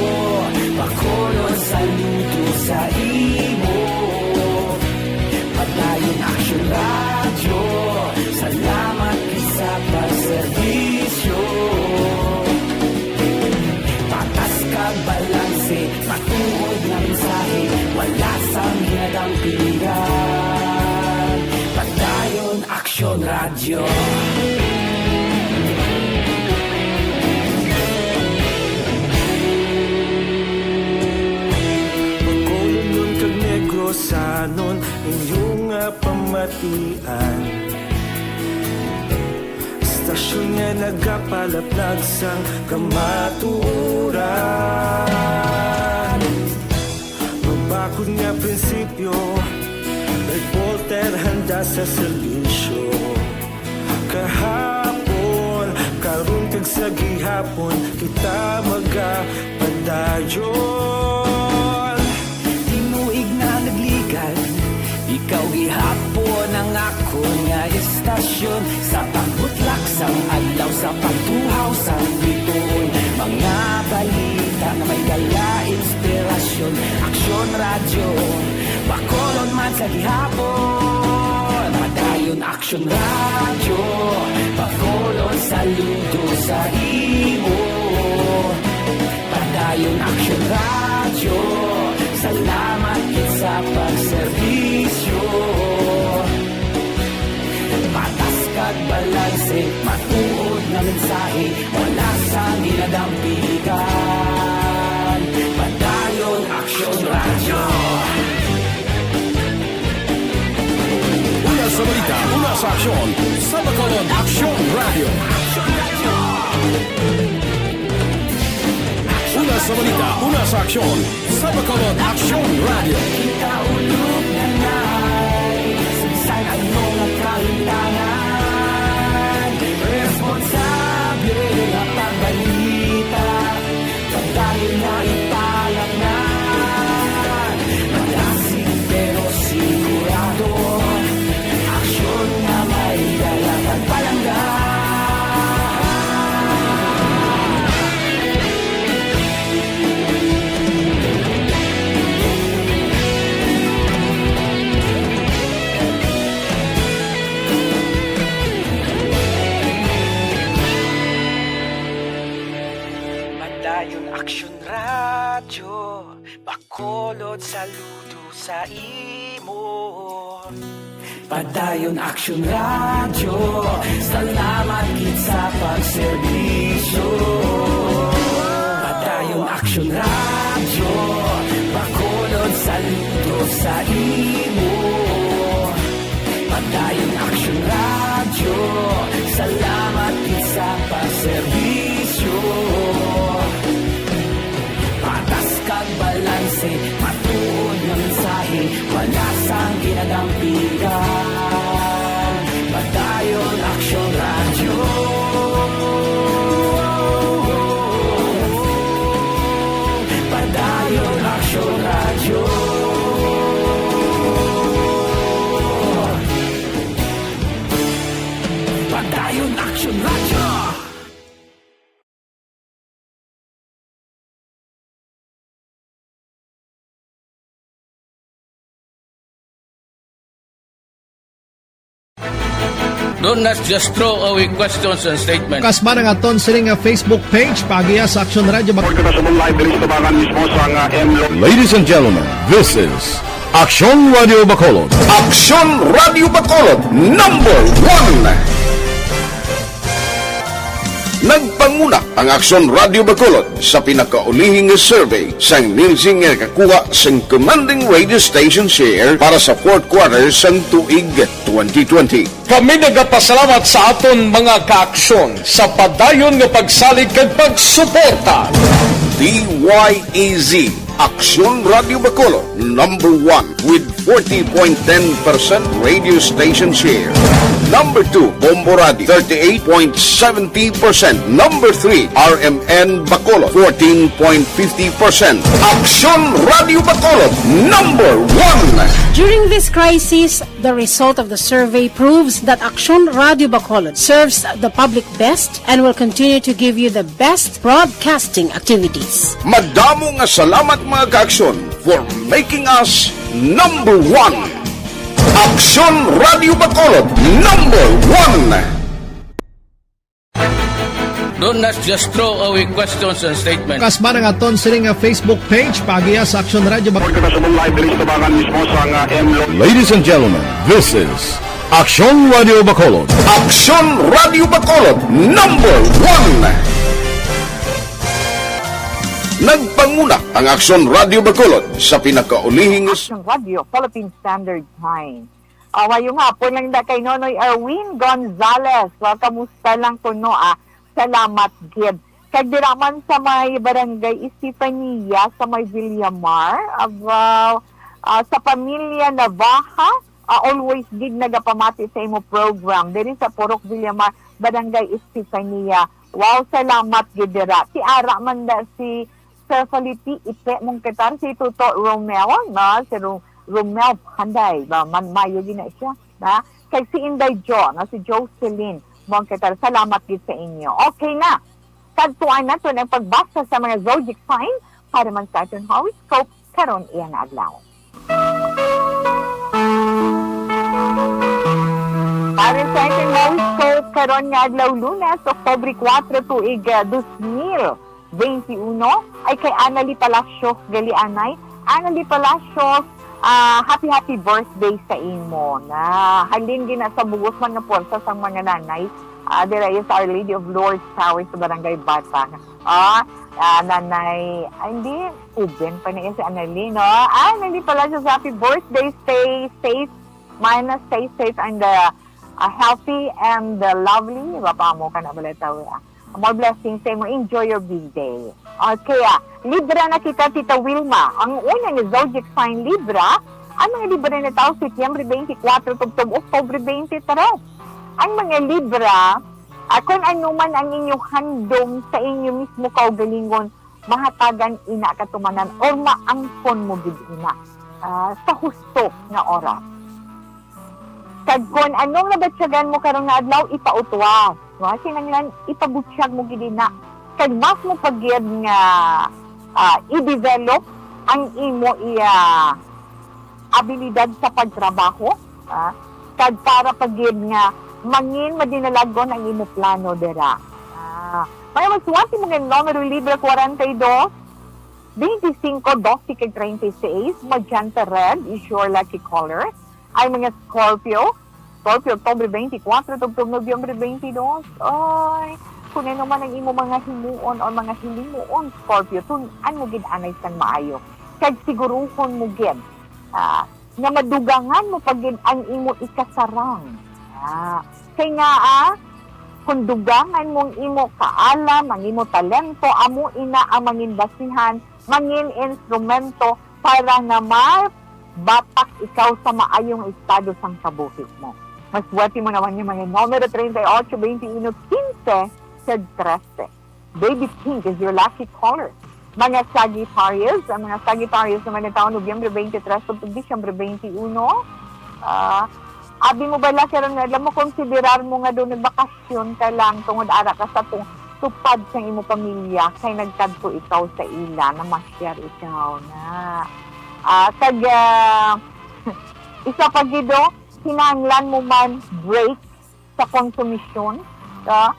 Bacolod, saludo sa imo. Padayon Aksyon Radyo, salamat gid sa pagserbisyo. Patas kag balanse, matuod nga mensahe, wala sang ginadampigan. Padayon Aksyon Radyo. Bacolodnon kag Negrosanon, inyo nga pamatian. Istasyon nga nagapalaplag sang kamatuoran. Mabakod nga prinsipyo, reporter handa sa serbisyo. Kahapon, karon kag sa gihapon, kita magapadayon. Tinuig na nagligad, ikaw gihapon ang akon nga istasyon. Sa pagbutlak sang adlaw, sa pagtuhaw sang bituon, mga balita nga may dala inspirasyon. Aksyon Radyo, Bacolod man sa gihapon. Padayon Aksyon Radyo, Bacolod, saludo sa imo. Padayon Aksyon Radyo, salamat gid sa pagserbisyo. Patas kag balanse, matuod nga mensahe, wala sang ginadampigan. Padayon Aksyon Radyo. Una sa balita, una sa aksyon, sa Bacolod Aksyon Radyo. Una sa balita, una sa aksyon, sa Bacolod Aksyon Radyo. Kita ulog na na'y sagsag ang mga kahitangan. Responsable nga pagbalita, pagdali na ipalaknan. Malasig pero sigurado, aksyon nga may dala kag palangga. Padayon Aksyon Radyo, Bacolod, saludo sa imo. Padayon Aksyon Radyo, salamat gid sa pagserbisyo. Padayon Aksyon Radyo, Bacolod, saludo sa imo. Padayon Aksyon Radyo, salamat gid sa pagserbisyo. Patas kag balanse, matuod nga mensahe, wala sang ginadampigan. Padayon Aksyon Radyo. Padayon Aksyon Radyo. Padayon Aksyon Radyo. Do not just throw away questions and statements. Kas man ang aton sini nga Facebook page, paagiha sa Aksyon Radyo. Report kita sa live diri sa tubangan mismo sa nga M Lo- Ladies and gentlemen, this is Aksyon Radio Bacolod. Aksyon Radio Bacolod, number one. Nagpanguna ang Aksyon Radio Bacolod sa pinakaulihi nga survey sang Nielsen nga nakakuha sang commanding radio station share para sa fourth quarter sang tuig twenty twenty. Kami nagapasalamat sa aton mga kaaksyon sa padayon nga pagsalig kag pagsuporta. D Y E Z Aksyon Radio Bacolod, number one with forty point ten percent radio station share. Number two, Bombo Radio, thirty-eight point seventy percent. Number three, R M N Bacolod, fourteen point fifty percent. Aksyon Radio Bacolod, number one. During this crisis, the result of the survey proves that Aksyon Radio Bacolod serves the public best and will continue to give you the best broadcasting activities. Madamo nga salamat, mga ka-Aksyon, for making us number one. Aksyon Radio Bacolod, number one. Don't not just throw away questions and statements. Kasbara nga aton sini nga Facebook page, paagiha sa Aksyon Radio Bacolod. Pagkakasabong live diri sa tabangan mismo sa nga M Lo- Ladies and gentlemen, this is Aksyon Radio Bacolod. Aksyon Radio Bacolod, number one. Nagpanguna ang Aksyon Radio Bacolod sa pinakaulihing Action Radio, Philippine Standard Time. Ah, mayong hapon lang da kay Nonoy Erwin Gonzalez. Wa, kamusta lang kuno, ah? Salamat gid. Kag dira man sa may Barangay Estefania sa may Villamar, aba, ah, sa pamilya Navaja, ah, always gid nagapamati sa imo program diri sa Purok Villamar, Barangay Estefania. Wow, salamat gid dira. Ti ara man da si Sir Felipe Ipe Mongketar, si Tuto Romel, no? Si Ro-, Romel Panday, ba, man, mayo gid na siya, na? Kag si Inday Jo, no? Si Jocelyn Mongketar, salamat gid sa inyo. Okay na. Kadtuan naton ang pagbasa sa mga zodiac sign para man sa aton horoscope karon iya nga adlaw. Para sa aton horoscope karon nga adlaw, Lunes, Oktubre kuwatro, tuig, ah, dos mil twenty-uno, ay kay Annalie Palacios gali anay. Annalie Palacios, ah, happy, happy birthday sa imo. Na, halin gid na sa bug-os man nga puwersa sang mga nanay. Ah, there is Our Lady of Lourdes Parish sa Barangay Batang. Ah, ah, Nanay, ah, hindi, Uben pa na iya si Annalie, no? Ah, Annalie Palacios, happy birthday. Stay safe, man, stay safe and, uh, uh, healthy and, uh, lovely. Iba pa mo ka na bala tawo, ah. More blessings sa imo. Enjoy your big day. Okay, ah. Libra na kita, Tita Wilma. Ang una nga zodiac sign, Libra, ang mga Libra na tawo, Setyembre twenty-four tubtob Oktubre twenty-three. Ang mga Libra, ah, kung ano man ang inyo handom sa inyo mismo kaugalingon, mahatagan ina katumanan or maangkon mo gid ina, ah, sa husto nga oras. Kag kon anong nabatyagan mo karon nga adlaw, ipautwa. Wa, kinahanglan ipabutyag mo gid ina. Kag mas mo pa gid nga, ah, i-develop ang imo iya abilidad sa pagtrabaho, ah, kag para pa gid nga mangin madinalagon ang imo plano dira. Ah, may magsuwat imo nga numero, Libra, forty-two, twenty-five, doce kag treinta y seis, magenta red is your lucky color. Ay mga Scorpio, Scorpio, Oktubre twenty-four tubtob Nobyembre twenty-two. Oy, kung ano man ang imo mga himuon o mga hilimuon, Scorpio, tun-an mo gid anay sang maayo. Kag siguruhon mo gid, ah, nga madugangan mo pa gid ang imo ikasarang. Ah, kay nga, ah, kung dugangan mo ang imo kaalam, ang imo talento, amo ina ang mangin basihan, mangin instrumento para nga mabatak ikaw sa maayong estado sang kabuhi mo. Maswerte mo naman yung mga numero treinta y ocho, veintiuno, quince, kag trese. Baby pink is your lucky color. Mga Sagittarius, ang mga Sagittarius naman na taon, Nobyembre twenty-three tubtob Disyembre twenty-uno. Ah, abi mo bala karon nga adlaw, makonsiderar mo nga daw nagbakasyon ka lang tungod ara ka sa tung-, tupad sang imo pamilya, kay nagkadto ikaw sa ila, namasyar ikaw na. Ah, kag, ah, isa pa gid, oh, kinahanglan mo man break sa konsumisyon, ah,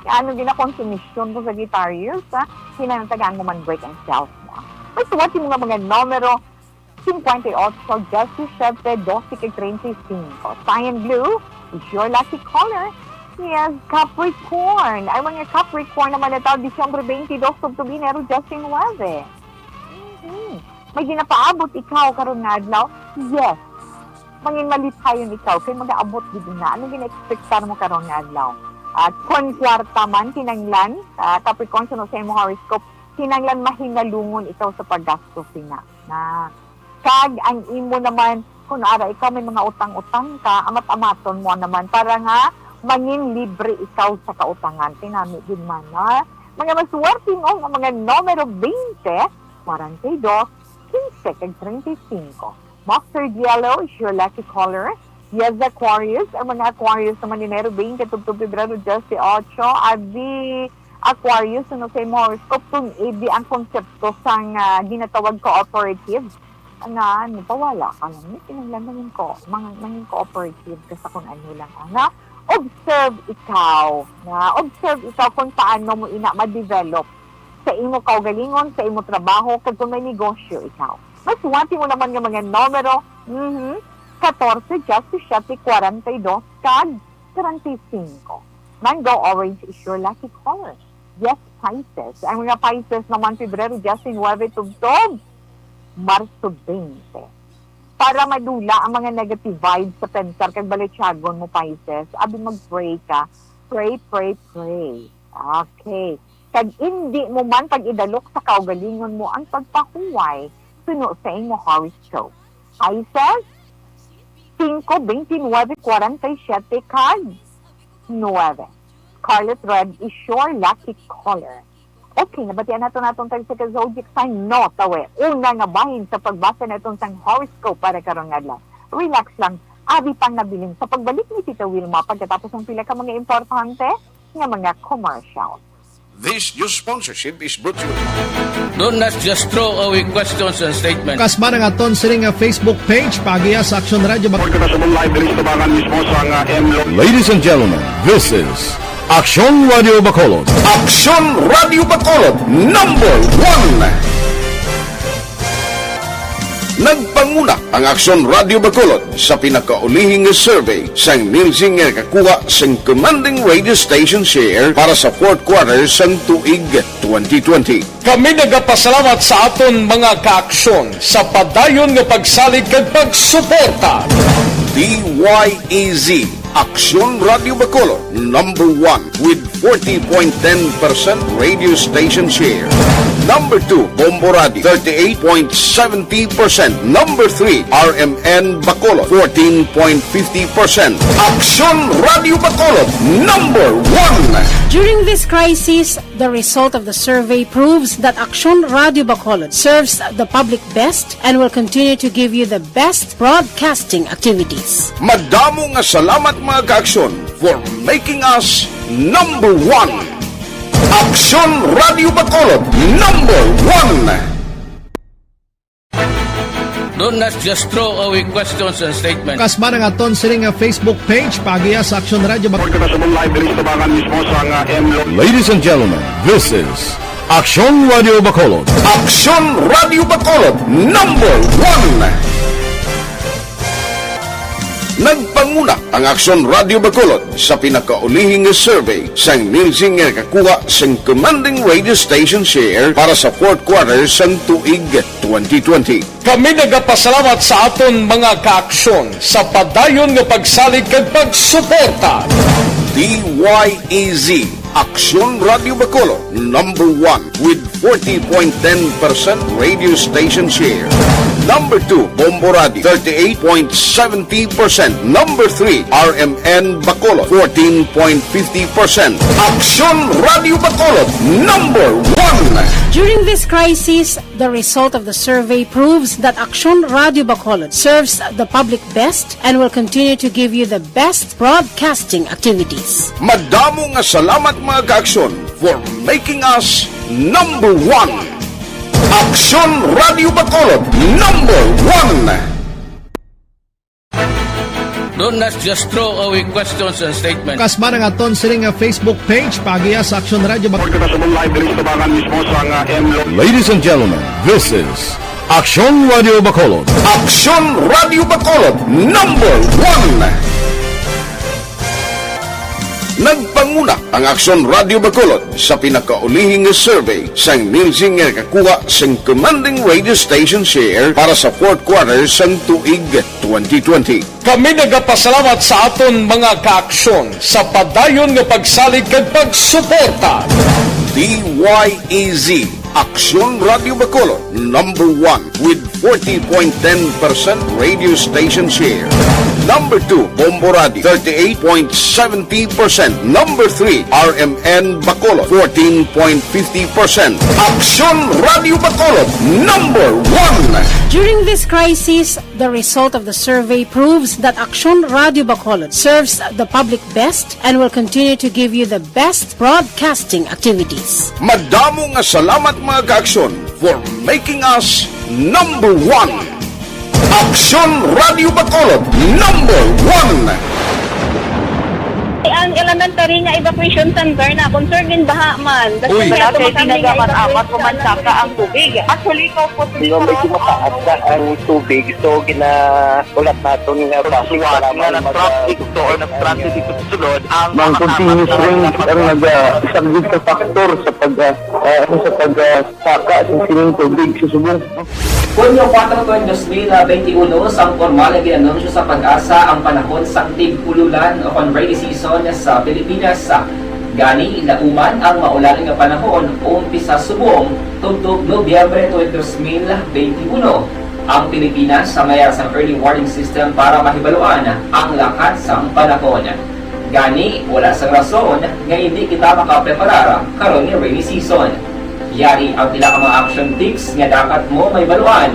ano gina konsumisyon ko sa Sagittarius, ah, kinahanglan tagaan mo man break ang self mo. Maswerte mo nga mga numero, cincuenta y ocho, diecisiete, doce, kag treinta y cinco. Cyan blue is your lucky color. Yes, Capricorn. Ang mga Capricorn naman na taon, Disyembre twenty-dos, tubtob Enero diecinuebe. Mhm. May ginapaabot ikaw karon nga adlaw? Yes. Mangin malipayon ikaw kay magaabot gid na. Ano gina-expectar mo karon nga adlaw? At kon kwarta man kinahanglan, ah, Capricorn, sunod sa imong horoscope, kinahanglan mahinalungon ikaw sa paggasto sina. Na, kag ang imo naman, kung ara ikaw may mga utang-utang ka, amat-amaton mo naman para nga mangin libre ikaw sa kautangan. Tinami gid man, ha? Mga maswerte mo nga mga numero twenty, forty-two, quince, kag treinta y cinco. Mustard yellow is your lucky color. Yes, Aquarius. Ang mga Aquarius naman ni Mero Bing, katubtub Pebrero diyes ocho. Abi, Aquarius, ano sa imo horoscope? Kung ibi ang konsepto sang, ah, ginatawag cooperative, nga, ano, pawala ka lang. Hindi kinahanglan mangin ko, mang-, mangin cooperative ka sa kung ano lang. Nga, observe ikaw. Nga, observe ikaw kung paano mo ina ma-develop sa imo kaugalingon, sa imo trabaho, kag kung may negosyo ikaw. Maswerte mo naman nga mga numero, mhm, katorse, diyesisiyete, kwarenta y dos, kag treinta y cinco. Mango orange is your lucky color. Yes, Pisces. Ang mga Pisces naman, Pebrero diyes nuebe, tubtob Marso twenty. Para madula ang mga negative vibes sa pensar kag baletyagon mo, Pisces, abi mag-pray ka. Pray, pray, pray. Okay. Kag indi mo man pag-idalok sa kaugalingon mo ang pagpahuway suno sa imo horoscope. Pisces, singko, bente nuebe, kwarenta y siyete, kag nuebe. Scarlet red is your lucky color. Okay, nabatian nato naton tag sa ka zodiac sign, no, tawe. Una nga bahin sa pagbasa naton sang horoscope para karon nga adlaw. Relax lang. Abi pang nabilin sa pagbalik ni Tita Wilma pagkatapos ang pila ka mga importante nga mga commercial. This news sponsorship is brought to you. Don't not just throw away questions and statements. Kasba na nga ton sini nga Facebook page, paagiha sa Aksyon Radio Bac- Pagkakasabong live diri sa tabangan mismo sa nga M Lo- Ladies and gentlemen, this is Aksyon Radio Bacolod. Aksyon Radio Bacolod, number one. Nagpanguna ang Aksyon Radio Bacolod sa pinakaulihi nga survey sang Nielsen nga nakakuha sang commanding radio station share para sa fourth quarter sang tuig twenty twenty. Kami nagapasalamat sa aton mga kaaksyon sa padayon nga pagsalig kag pagsuporta. D Y E Z, Aksyon Radio Bacolod, number one with forty point ten percent radio station share. Number two, Bombo Radio, thirty-eight point seventy percent. Number three, R M N Bacolod, fourteen point fifty percent. Aksyon Radio Bacolod, number one. During this crisis, the result of the survey proves that Aksyon Radio Bacolod serves the public best and will continue to give you the best broadcasting activities. Madamo nga salamat, mga kaaksyon, for making us number one. Aksyon Radio Bacolod, number one. Don't not just throw away questions and statements. Kasba na nga ton sini nga Facebook page, paagiha sa Aksyon Radio Bac- Pagkakasabong live diri sa tabangan mismo sa nga M Lo- Ladies and gentlemen, this is Aksyon Radio Bacolod. Aksyon Radio Bacolod, number one. Nagpanguna ang Aksyon Radio Bacolod sa pinakaulihi nga survey sang Nielsen nga nakakuha sang commanding radio station share para sa fourth quarter sang tuig twenty twenty. Kami nagapasalamat sa aton mga kaaksyon sa padayon nga pagsalig kag pagsuporta. D Y E Z, Aksyon Radio Bacolod, number one with forty point ten percent radio station share. Number two, Bombo Radio, thirty-eight point seventy percent. Number three, R M N Bacolod, fourteen point fifty percent. Aksyon Radio Bacolod, number one. During this crisis, the result of the survey proves that Aksyon Radio Bacolod serves the public best and will continue to give you the best broadcasting activities. Madamo nga salamat, mga kaaksyon, for making us number one. Aksyon Radio Bacolod, number one. Don't not just throw away questions and statements. Kasba na nga ton sini nga Facebook page, paagiha sa Aksyon Radio Bac- Pagkakasabong live diri sa tabangan mismo sa nga M Lo- Ladies and gentlemen, this is Aksyon Radio Bacolod. Aksyon Radio Bacolod, number one. Nagpanguna ang Aksyon Radio Bacolod sa pinakaulihi nga survey sang Nielsen nga nakakuha sang commanding radio station share para sa fourth quarter sang tuig twenty twenty. Kami nagapasalamat sa aton mga kaaksyon sa padayon nga pagsalig kag pagsuporta. D Y E Z, Aksyon Radio Bacolod, number one with forty point ten percent radio station share. Number two, Bombo Radio, thirty-eight point seventy percent. Number three, R M N Bacolod, fourteen point fifty percent. Aksyon Radio Bacolod, number one. During this crisis, the result of the survey proves that Aksyon Radio Bacolod serves the public best and will continue to give you the best broadcasting activities. Madamo nga salamat, mga ka-Aksyon, for making us number one. Aksyon Radio Bacolod, number one. Ang elementary nga evacuation center na concern din baha man. Uy. Wala kay ginagamat-amat ko man saka ang tubig. Actually, ikaw po, medyo mataas na ang tubig, so gina-, ulat naton nga traffic, para nga mag-, nag-traffic to or nag-traffic dito sa sulod, ang mga continuous rain ang nag-, ah, isang big factor sa pag, ah, ah, ano, sa pag, ah, saka sa sining tubig sa subong. Hunyo kuwatro, dos mil benti uno, sang pormal nga gin-anunsyo sa PAGASA ang panahon sang tig-ululan o kon rainy season sa Pilipinas. Gani, lauman ang maulan nga panahon, umpisa subong tubtob Nobyembre twenty, dos mil benti uno. Ang Pilipinas, sa mayar sang early warning system para mahibaluan ang lakat sang panahon. Gani, wala sang rason nga hindi kita makapreparar karon nga rainy season. Yari ang pila ka mga action tips nga dapat mo mahibaluan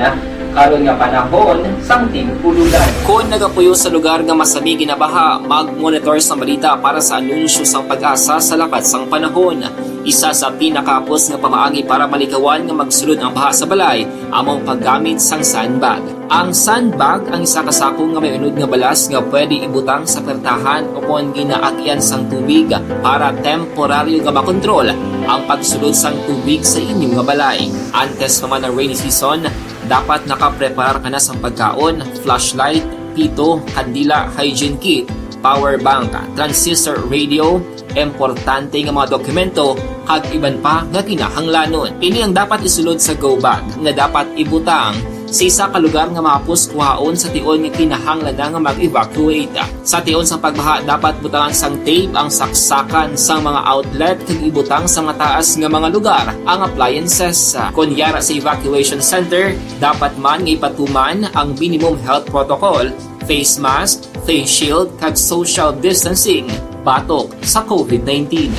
karon nga panahon sang tig-ululan. Kon nagapuyo sa lugar nga masami ginabaha, mag-monitor sang balita para sa anunsyo sang PAGASA sa lakat sang panahon. Isa sa pinakahapos nga pamaagi para malikawan nga magsulod ang baha sa balay amo ang paggamit sang sandbag. Ang sandbag ang isa ka sako nga may unod nga balas nga pwede ibutang sa pertahan o kon ginaagyan sang tubig para temporaryo nga makontrol ang pagsulod sang tubig sa inyo nga balay. Antes pa man ang rainy season, dapat nakapreparar ka na sang pagkaon, flashlight, pito, kandila, hygiene kit, power bank, transistor radio, importante nga mga dokumento, kag iban pa nga kinahanglanon. Ini ang dapat isulod sa go bag nga dapat ibutang sa isa ka lugar nga mahapos kuhaon sa tion nga kinahanglan na nga mag-evacuate. Sa tion sang pagbaha, dapat butangan sang tape ang saksakan sang mga outlet kag ibutang sa mataas nga mga lugar ang appliances. Kon yara sa evacuation center, dapat man nga ipatuman ang minimum health protocol, face mask, face shield, kag social distancing batok sa COVID nineteen.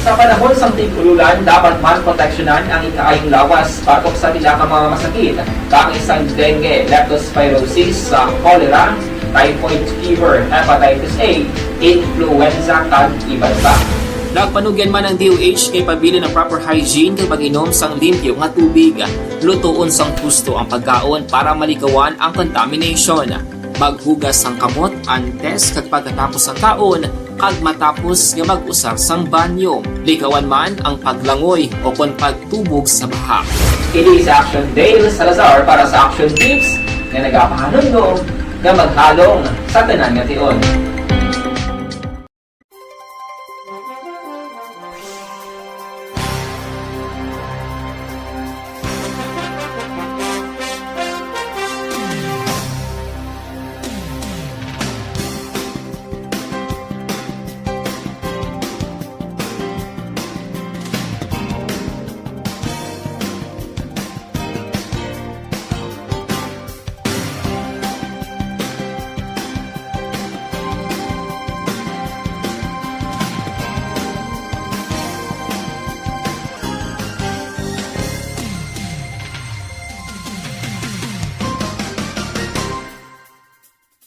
Sa panahon sang tig-ululan, dapat man proteksyonan ang ikaayong lawas batok sa pila ka mga masakit, kaangay sang dengue, leptospirosis, sa cholera, typhoid fever, hepatitis A, influenza, kag iban pa. Nagpanugyan man ang D O H nga ipabilin ang proper hygiene kag pag-inom sang limpyo nga tubig. Lutoon sang husto ang pagkaon para malikawan ang contamination. Maghugas sang kamot antes kag pagkatapos sang kaon, kag matapos nga mag-usar sang banyo. Likawan man ang paglangoy o kon pagtubog sa baha. Ini si Action Dale Salazar para sa Action Tips nga nagapahanumdom nga maghalong sa tanan nga tion.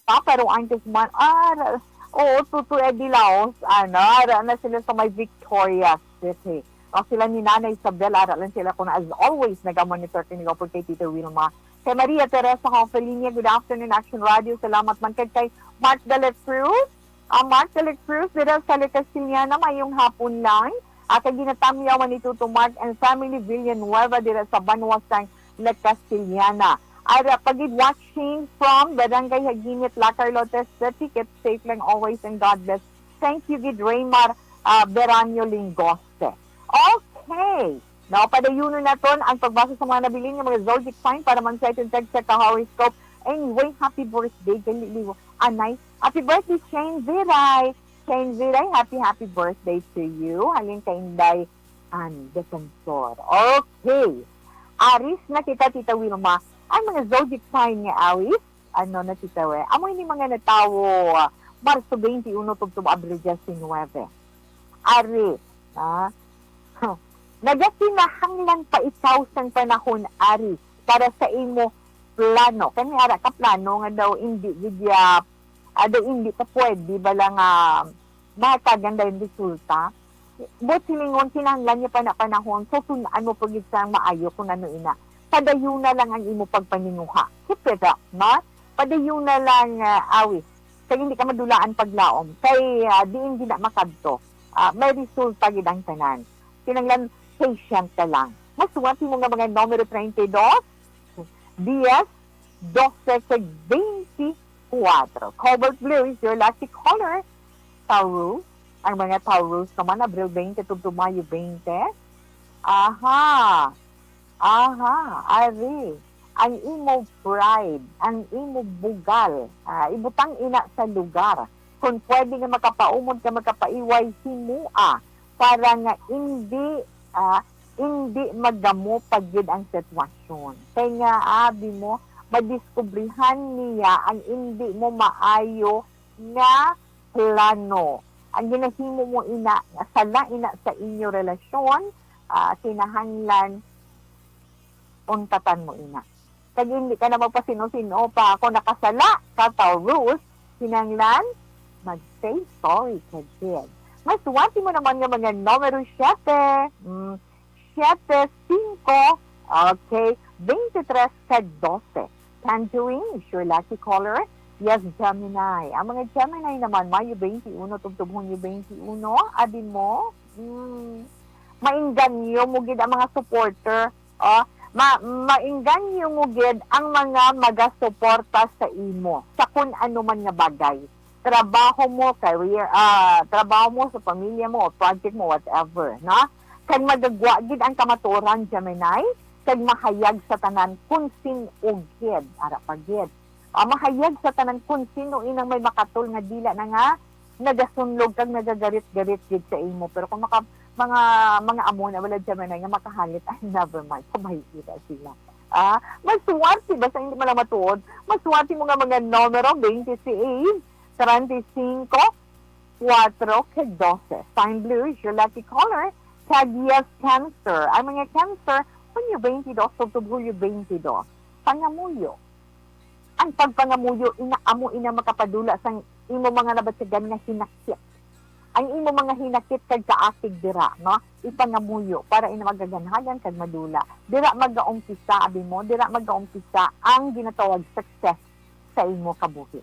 Papa Roantes man, ah, ra-, oo, Tutoy Adilaos, ano, ara na sila sa may Victoria City. O, sila ni Nanay Isabel, ara lang sila kung as always, naga-monitor kini gapon kay Tito Wilma. Kay Maria Teresa Hofelinia, good afternoon, Action Radio. Salamat man kag kay Mark de la Cruz. Ah, Mark de la Cruz, dira sa La Castellana, mayong hapon lang. Ah, kay ginatamyaw man ni Tuto Mark and family Villanueva dira sa banwa sang La Castellana. Ara pa gid watching from Barangay Haginit, La Carlota City. Keep safe lang always and God bless. Thank you gid, Raymar, ah, Beranio Lingoste. Okay. Now, padayunon naton ang pagbasa sa mga nabilin nga mga zodiac sign para man sa aton tagsa ka horoscope. Anyway, happy birthday, Galiliwa. Anay, happy birthday, Shane Viray. Shane Viray, happy, happy birthday to you. Halin kay Inday Ann Defensor. Okay. Aris na kita, Tita Wilma. Ang mga zodiac sign nga Awis, ano na, Tita Wi? Amo ini mga natawo, ah, Marso twenty-one tubtob Abril diecinuebe. Ari, ah, nagakinahanglan pa ikaw sang panahon, Ari, para sa imo plano. Kani ara ka plano nga daw hindi gid ya, ah, daw hindi pa pwede bala nga mahatagan dayon resulta. Buot silingon, kinahanglan niya pa na panahon, so tun-an mo pa gid sang maayo kung ano ina. Padayuna lang ang imo pagpaninguha. Keep it up, no? Padayuna lang, ah, Awis. Kay hindi ka madulaan paglaom. Kay, ah, diin gid na makadto. Ah, may resulta gid ang tanan. Kinahanglan patient ka lang. Masuwat mo nga mga numero treinta y dos, dies, doce, kag twenty-four. Cobalt blue is your lucky color. Taurus, ang mga Taurus naman, Abril twenty tubtob Mayo twenty. Aha. Aha, ari, ang imo pride, ang imo bugal, ah, ibutang ina sa lugar. Kung pwede nga makapaumod ka, makapaiway, himoa para nga indi, ah, indi magdamo pa gid ang sitwasyon. Kay nga, abi mo, madiskubrihan niya ang indi mo maayo nga plano. Ang ginahimo mo ina, nga sala ina sa inyo relasyon, ah, kinahanglan untatan mo ina. Kag hindi ka na magpasino-sino pa. Kung nakasala ka, Taurus, kinahanglan mag-say sorry ka gid. Masuwati mo naman nga mga numero siyete. Mm, siyete, singko, okay, twenty-tres, kag doce. Tangerine is your lucky color. Yes, Gemini. Ang mga Gemini naman, Mayo twenty-one tubtob Hunyo twenty-one, abi mo, mm, maingganyo mo gid ang mga supporter. Oh, ma-, maingganyo mo gid ang mga magasuporta sa imo sa kun ano man nga bagay. Trabaho mo, career, ah, trabaho mo, sa pamilya mo, o project mo, whatever, no? Kag magagwa gid ang kamatuoran, Gemini, kag mahayag sa tanan kung sin-o gid, ara pa gid. Ah, mahayag sa tanan kung sino inang may makatol nga dila na nga nagasunlog kag nagagarit-garit gid sa imo. Pero kung maka-, mga, mga amo na wala, Gemini, nga makahalit, ay, never mind, pamahikita sila. Ah, masuwerte ba sa hindi man lang matuod? Masuwerte mo nga mga numero, twenty-six, treinta y cinco, cuatro, kag doce. Fine blue is your lucky color. Kag yes, Cancer. Ang mga Cancer, Hunyo twenty-dos, tubtob Hulyo twenty-dos. Pangamuyo. Ang pagpangamuyo, ina, amo ina makapadula sang imo mga nabatyagan nga hinakit. Ang imo mga hinakit kag kaakig dira, no? Ipangamuyo para ina magaganhagan kag madula. Dira magaumpisa, abi mo, dira magaumpisa ang ginatawag success sa imo kabuhi.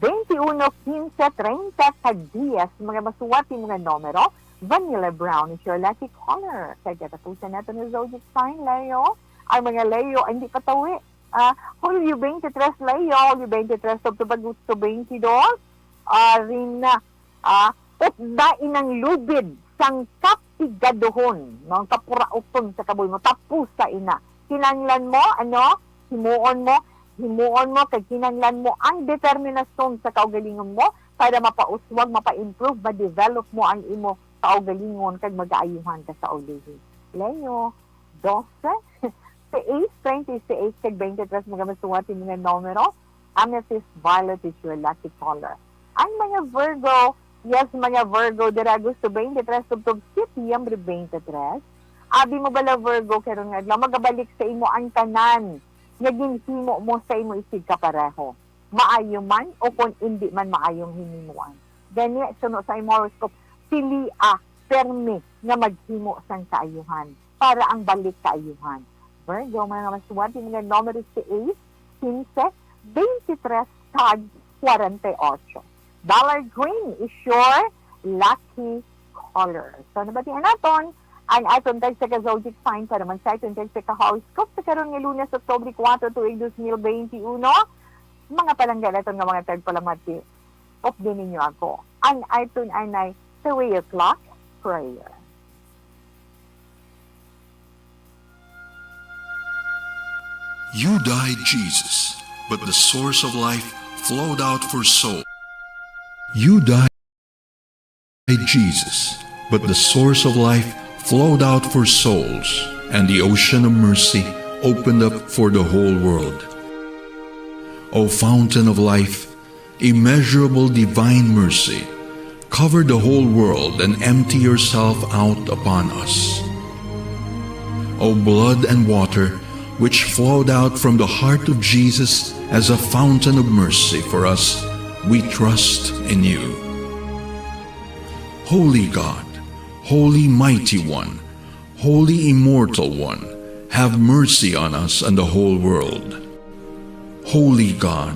Twenty-uno, quince, treinta, kag dies, mga masuwati mga numero, vanilla brown is your lucky color. Kay katapusan nato ni zodiac sign, Leo. Ang mga Leo, ay, hindi pa tawi. Ah, Hulyo twenty-tres, Leo, Hulyo twenty-tres, tubtob Agosto twenty-dos. Ah, Rina, ah, utda inang lubid sang kapigaduhon, no, ang kapurauton sa kabuhi mo, tapusa ina. Kinahanglan mo, ano, himuon mo, himuon mo, kay kinahanglan mo ang determinasyon sa kaugalingon mo para mapauswag, mapa-improve, ma-develop mo ang imo kaugalingon, kag magaayuhan ka sa ulihi. Leo, doce, seis, treinta y seis, kag twenty-tres, mga masuwat yung mga numero. Amethyst violet is your lucky color. Ang mga Virgo, yes, mga Virgo, dira Agosto twenty-tres tubtob Setyembre twenty-tres. Abi mo bala, Virgo, karon nga adlaw magabalik sa imo ang tanan nga ginhimo mo sa imo isigkapareho, maayo man o kon indi man maayong hinimuan. Gani, suno sa imo horoscope, pilia permi nga maghimo sang kaayuhan para ang balik kaayuhan. Virgo, mga masuwat, yung mga numero seis, quince, twenty-tres, kag forty-eight. Dollar green is your lucky color. So, nabatian naton ang aton tagsa ka zodiac sign para man sa aton tagsa ka horoscope sa karon nga Lunes, Oktubre kuwatro, tuig dos mil benti uno. Mga palangga naton nga mga tagpalamati, updi ninyo ako. Ang aton anay three o'clock prayer. You died, Jesus, but the source of life flowed out for soul. You died, Jesus, but the source of life flowed out for souls, and the ocean of mercy opened up for the whole world. O fountain of life, immeasurable divine mercy, cover the whole world and empty yourself out upon us. O blood and water, which flowed out from the heart of Jesus as a fountain of mercy for us, we trust in you. Holy God, Holy Mighty One, Holy Immortal One, have mercy on us and the whole world. Holy God,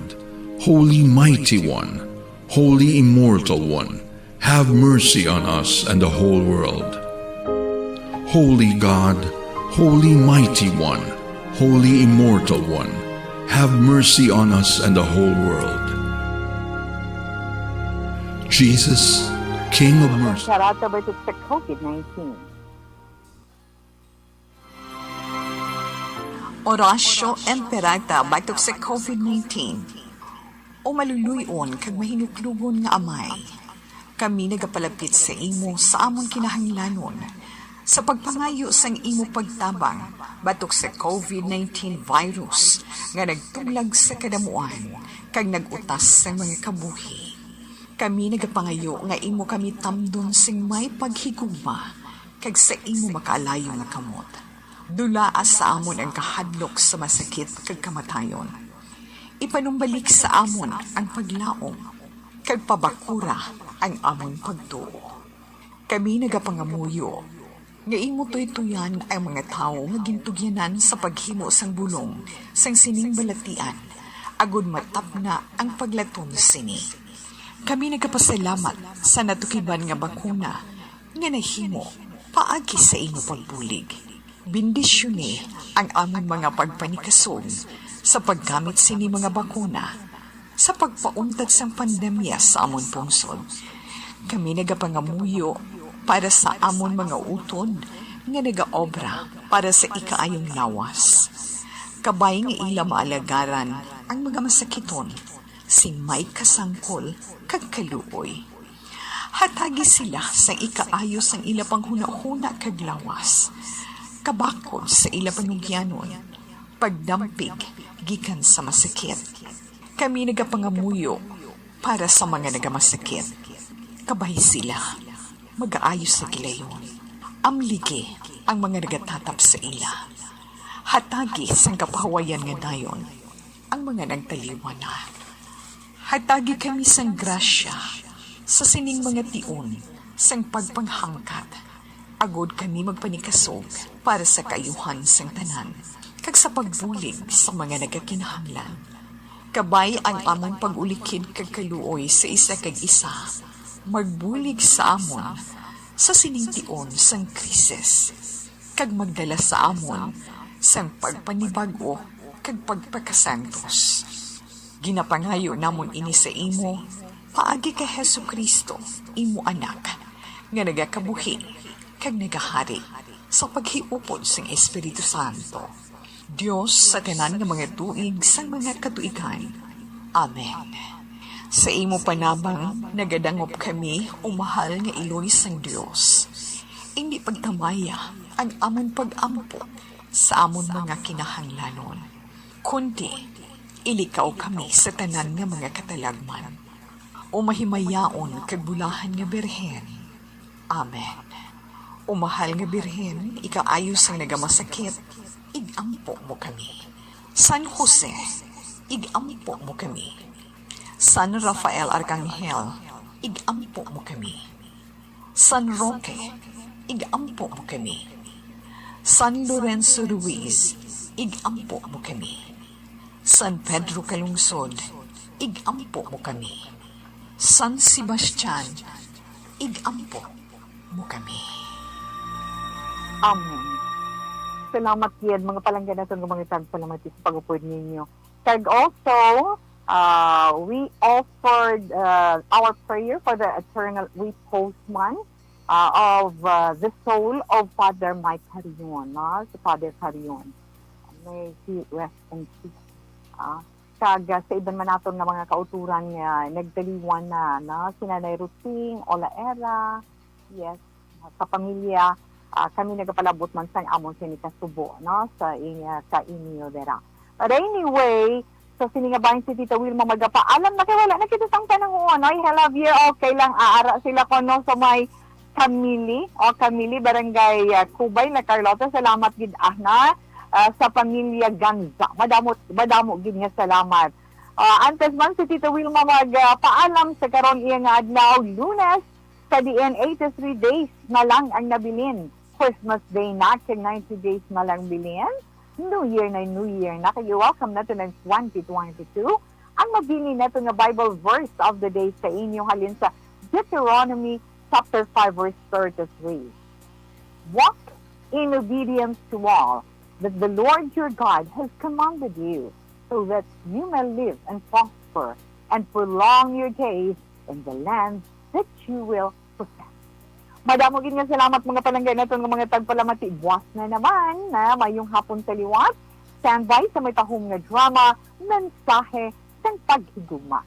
Holy Mighty One, Holy Immortal One, have mercy on us and the whole world. Holy God, Holy Mighty One, Holy Immortal One, have mercy on us and the whole world. Jesus, King of mercy. Charata batok sa COVID nineteen. Orasyo Imperata batok sa COVID nineteen. O maluluy-on kag mahinuklogon nga Amay, kami nagapalapit sa imo sa amon kinahanglanon sa pagpangayo sang imo pagtabang batok sa COVID nineteen virus nga nagtuglag sa kadamuan kag nag-utas sang mga kabuhi. Kami nagapangayo nga imo kami tamdon sing may paghigugma kag sa imo makaalayo nga kamot. Dulaa sa amon ang kahadlok sa masakit kag kamatayon. Ipanumbalik sa amon ang paglaom kag pabakura ang amon pagtuo. Kami nagapangamuyo nga imo tuytoyan ang mga tawo nga gintugyanan sa paghimo sang bulong sang sining balatian, agod matapna ang paglaton sini. Kami nagapasalamat sa natukiban nga bakuna nga nahimo paagi sa imo pagbulig. Bendisyoni ang amon mga pagpanikasog sa paggamit sini mga bakuna sa pagpauntat sang pandemya sa amon pungsod. Kami nagapangamuyo para sa amon mga utod nga nagaobra para sa ikaayong lawas, kabay nga ila maalagaran ang mga masakiton sing may kasangkol kag kaluoy. Hatagi sila sang ikaayo sang ila panghunahuna kag lawas, kabakod sa ila panugyanon, pagdampig gikan sa masakit. Kami nagapangamuyo para sa mga nagamasakit. Kabay sila magaayo sa gilayon. Amligi ang mga nagatatap sa ila. Hatagi sang kapahawayan nga dayon ang mga nagtaliwan na. Hatagi kami sang grasya sa sining mga tion sang pagpanghangkat, agod kami magpanikasog para sa kaayuhan sang tanan, kag sa pagbulig sa mga nagakinahanglan. Kabay ang amon pag-ulikid kag kaluoy sa isa kag isa, magbulig sa amon sa sining tion sang krisis, kag magdala sa amon sang pagpanibag-o kag pagpakasantos. Ginapangayo namon ini sa imo paagi kay Jesu-Cristo, imo Anak, nga nagakabuhi kag nagahari sa paghiupod sang Espiritu Santo, Dios sa tanan nga mga tuig sang mga katuigan. Amen. Sa imo panabang nagadangop kami, o mahal nga Iloy sang Dios. Indi pagtamaya ang amon pag-ampo sa amon mga kinahanglanon, kundi ilikaw kami sa tanan nga mga katalagman, o mahimayaon kag bulahan nga Birhen. Amen. O mahal nga Birhen, ikaayo sang nagamasakit, ig-ampo mo kami. San Jose, ig-ampo mo kami. San Rafael Arcangel, ig-ampo mo kami. San Roque, ig-ampo mo kami. San Lorenzo Ruiz, ig-ampo mo kami. San Pedro Calungsod, ig-ampo mo kami. San Sebastian, ig-ampo mo kami. Amen. Salamat gid, mga palangga naton nga mga tagpalamat sa pag-upod ninyo. Kag also, uh, we offered, uh, our prayer for the eternal repose man, uh, of, uh, the soul of Father Mike Carrion, no? Si Father Carrion. May he rest in peace. Ah, kag, ah, sa iban man naton nga mga kauturan nga nagtaliwan na, no? Si Nanay Rosing Olaera, yes, sa pamilya, Ah, kami nagapalabot man sang amon sini kasubo, no, sa inya, sa inyo dira. But anyway, sa sini nga bahin si Tita Wilma magapaalam na kay wala na kita sang panahon, no? I love you. Okay lang, aara sila ko, no, sa may Camili, o Camili, Barangay, ah, Cubay, La Carlota. Salamat gid, ana, ah, sa pamilya Ganza. Madamo, madamo gid nga salamat. Ah, antes man si Tita Wilma magpaalam sa karon iya nga adlaw, Lunes, sa diin eighty-three days na lang ang nabilin. Christmas Day na, kay ninety days na lang bilin. New Year na, New Year na. Kay welcome nato ng twenty twenty-two. Ang mabilin nato nga Bible verse of the day sa inyo halin sa Deuteronomy chapter five, verse thirty-three. Walk in obedience to all that the Lord your God has commanded you, so that you may live and prosper and prolong your days in the land that you will possess. Madamo gid nga salamat, mga palangga naton nga mga tagpalamati. Buwas na naman na mayong hapon sa liwat. Standby sa may tahom nga drama, mensahe sang paghigugma.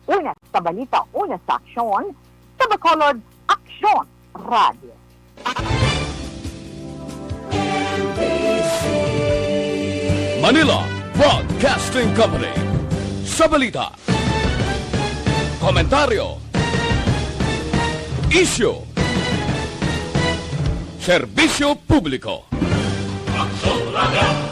Una sa balita, una sa aksyon, sa Bacolod Aksyon Radio. Manila Broadcasting Company. Sa balita, komentaryo, isyu, serbisyo publiko. Aksyon Radio.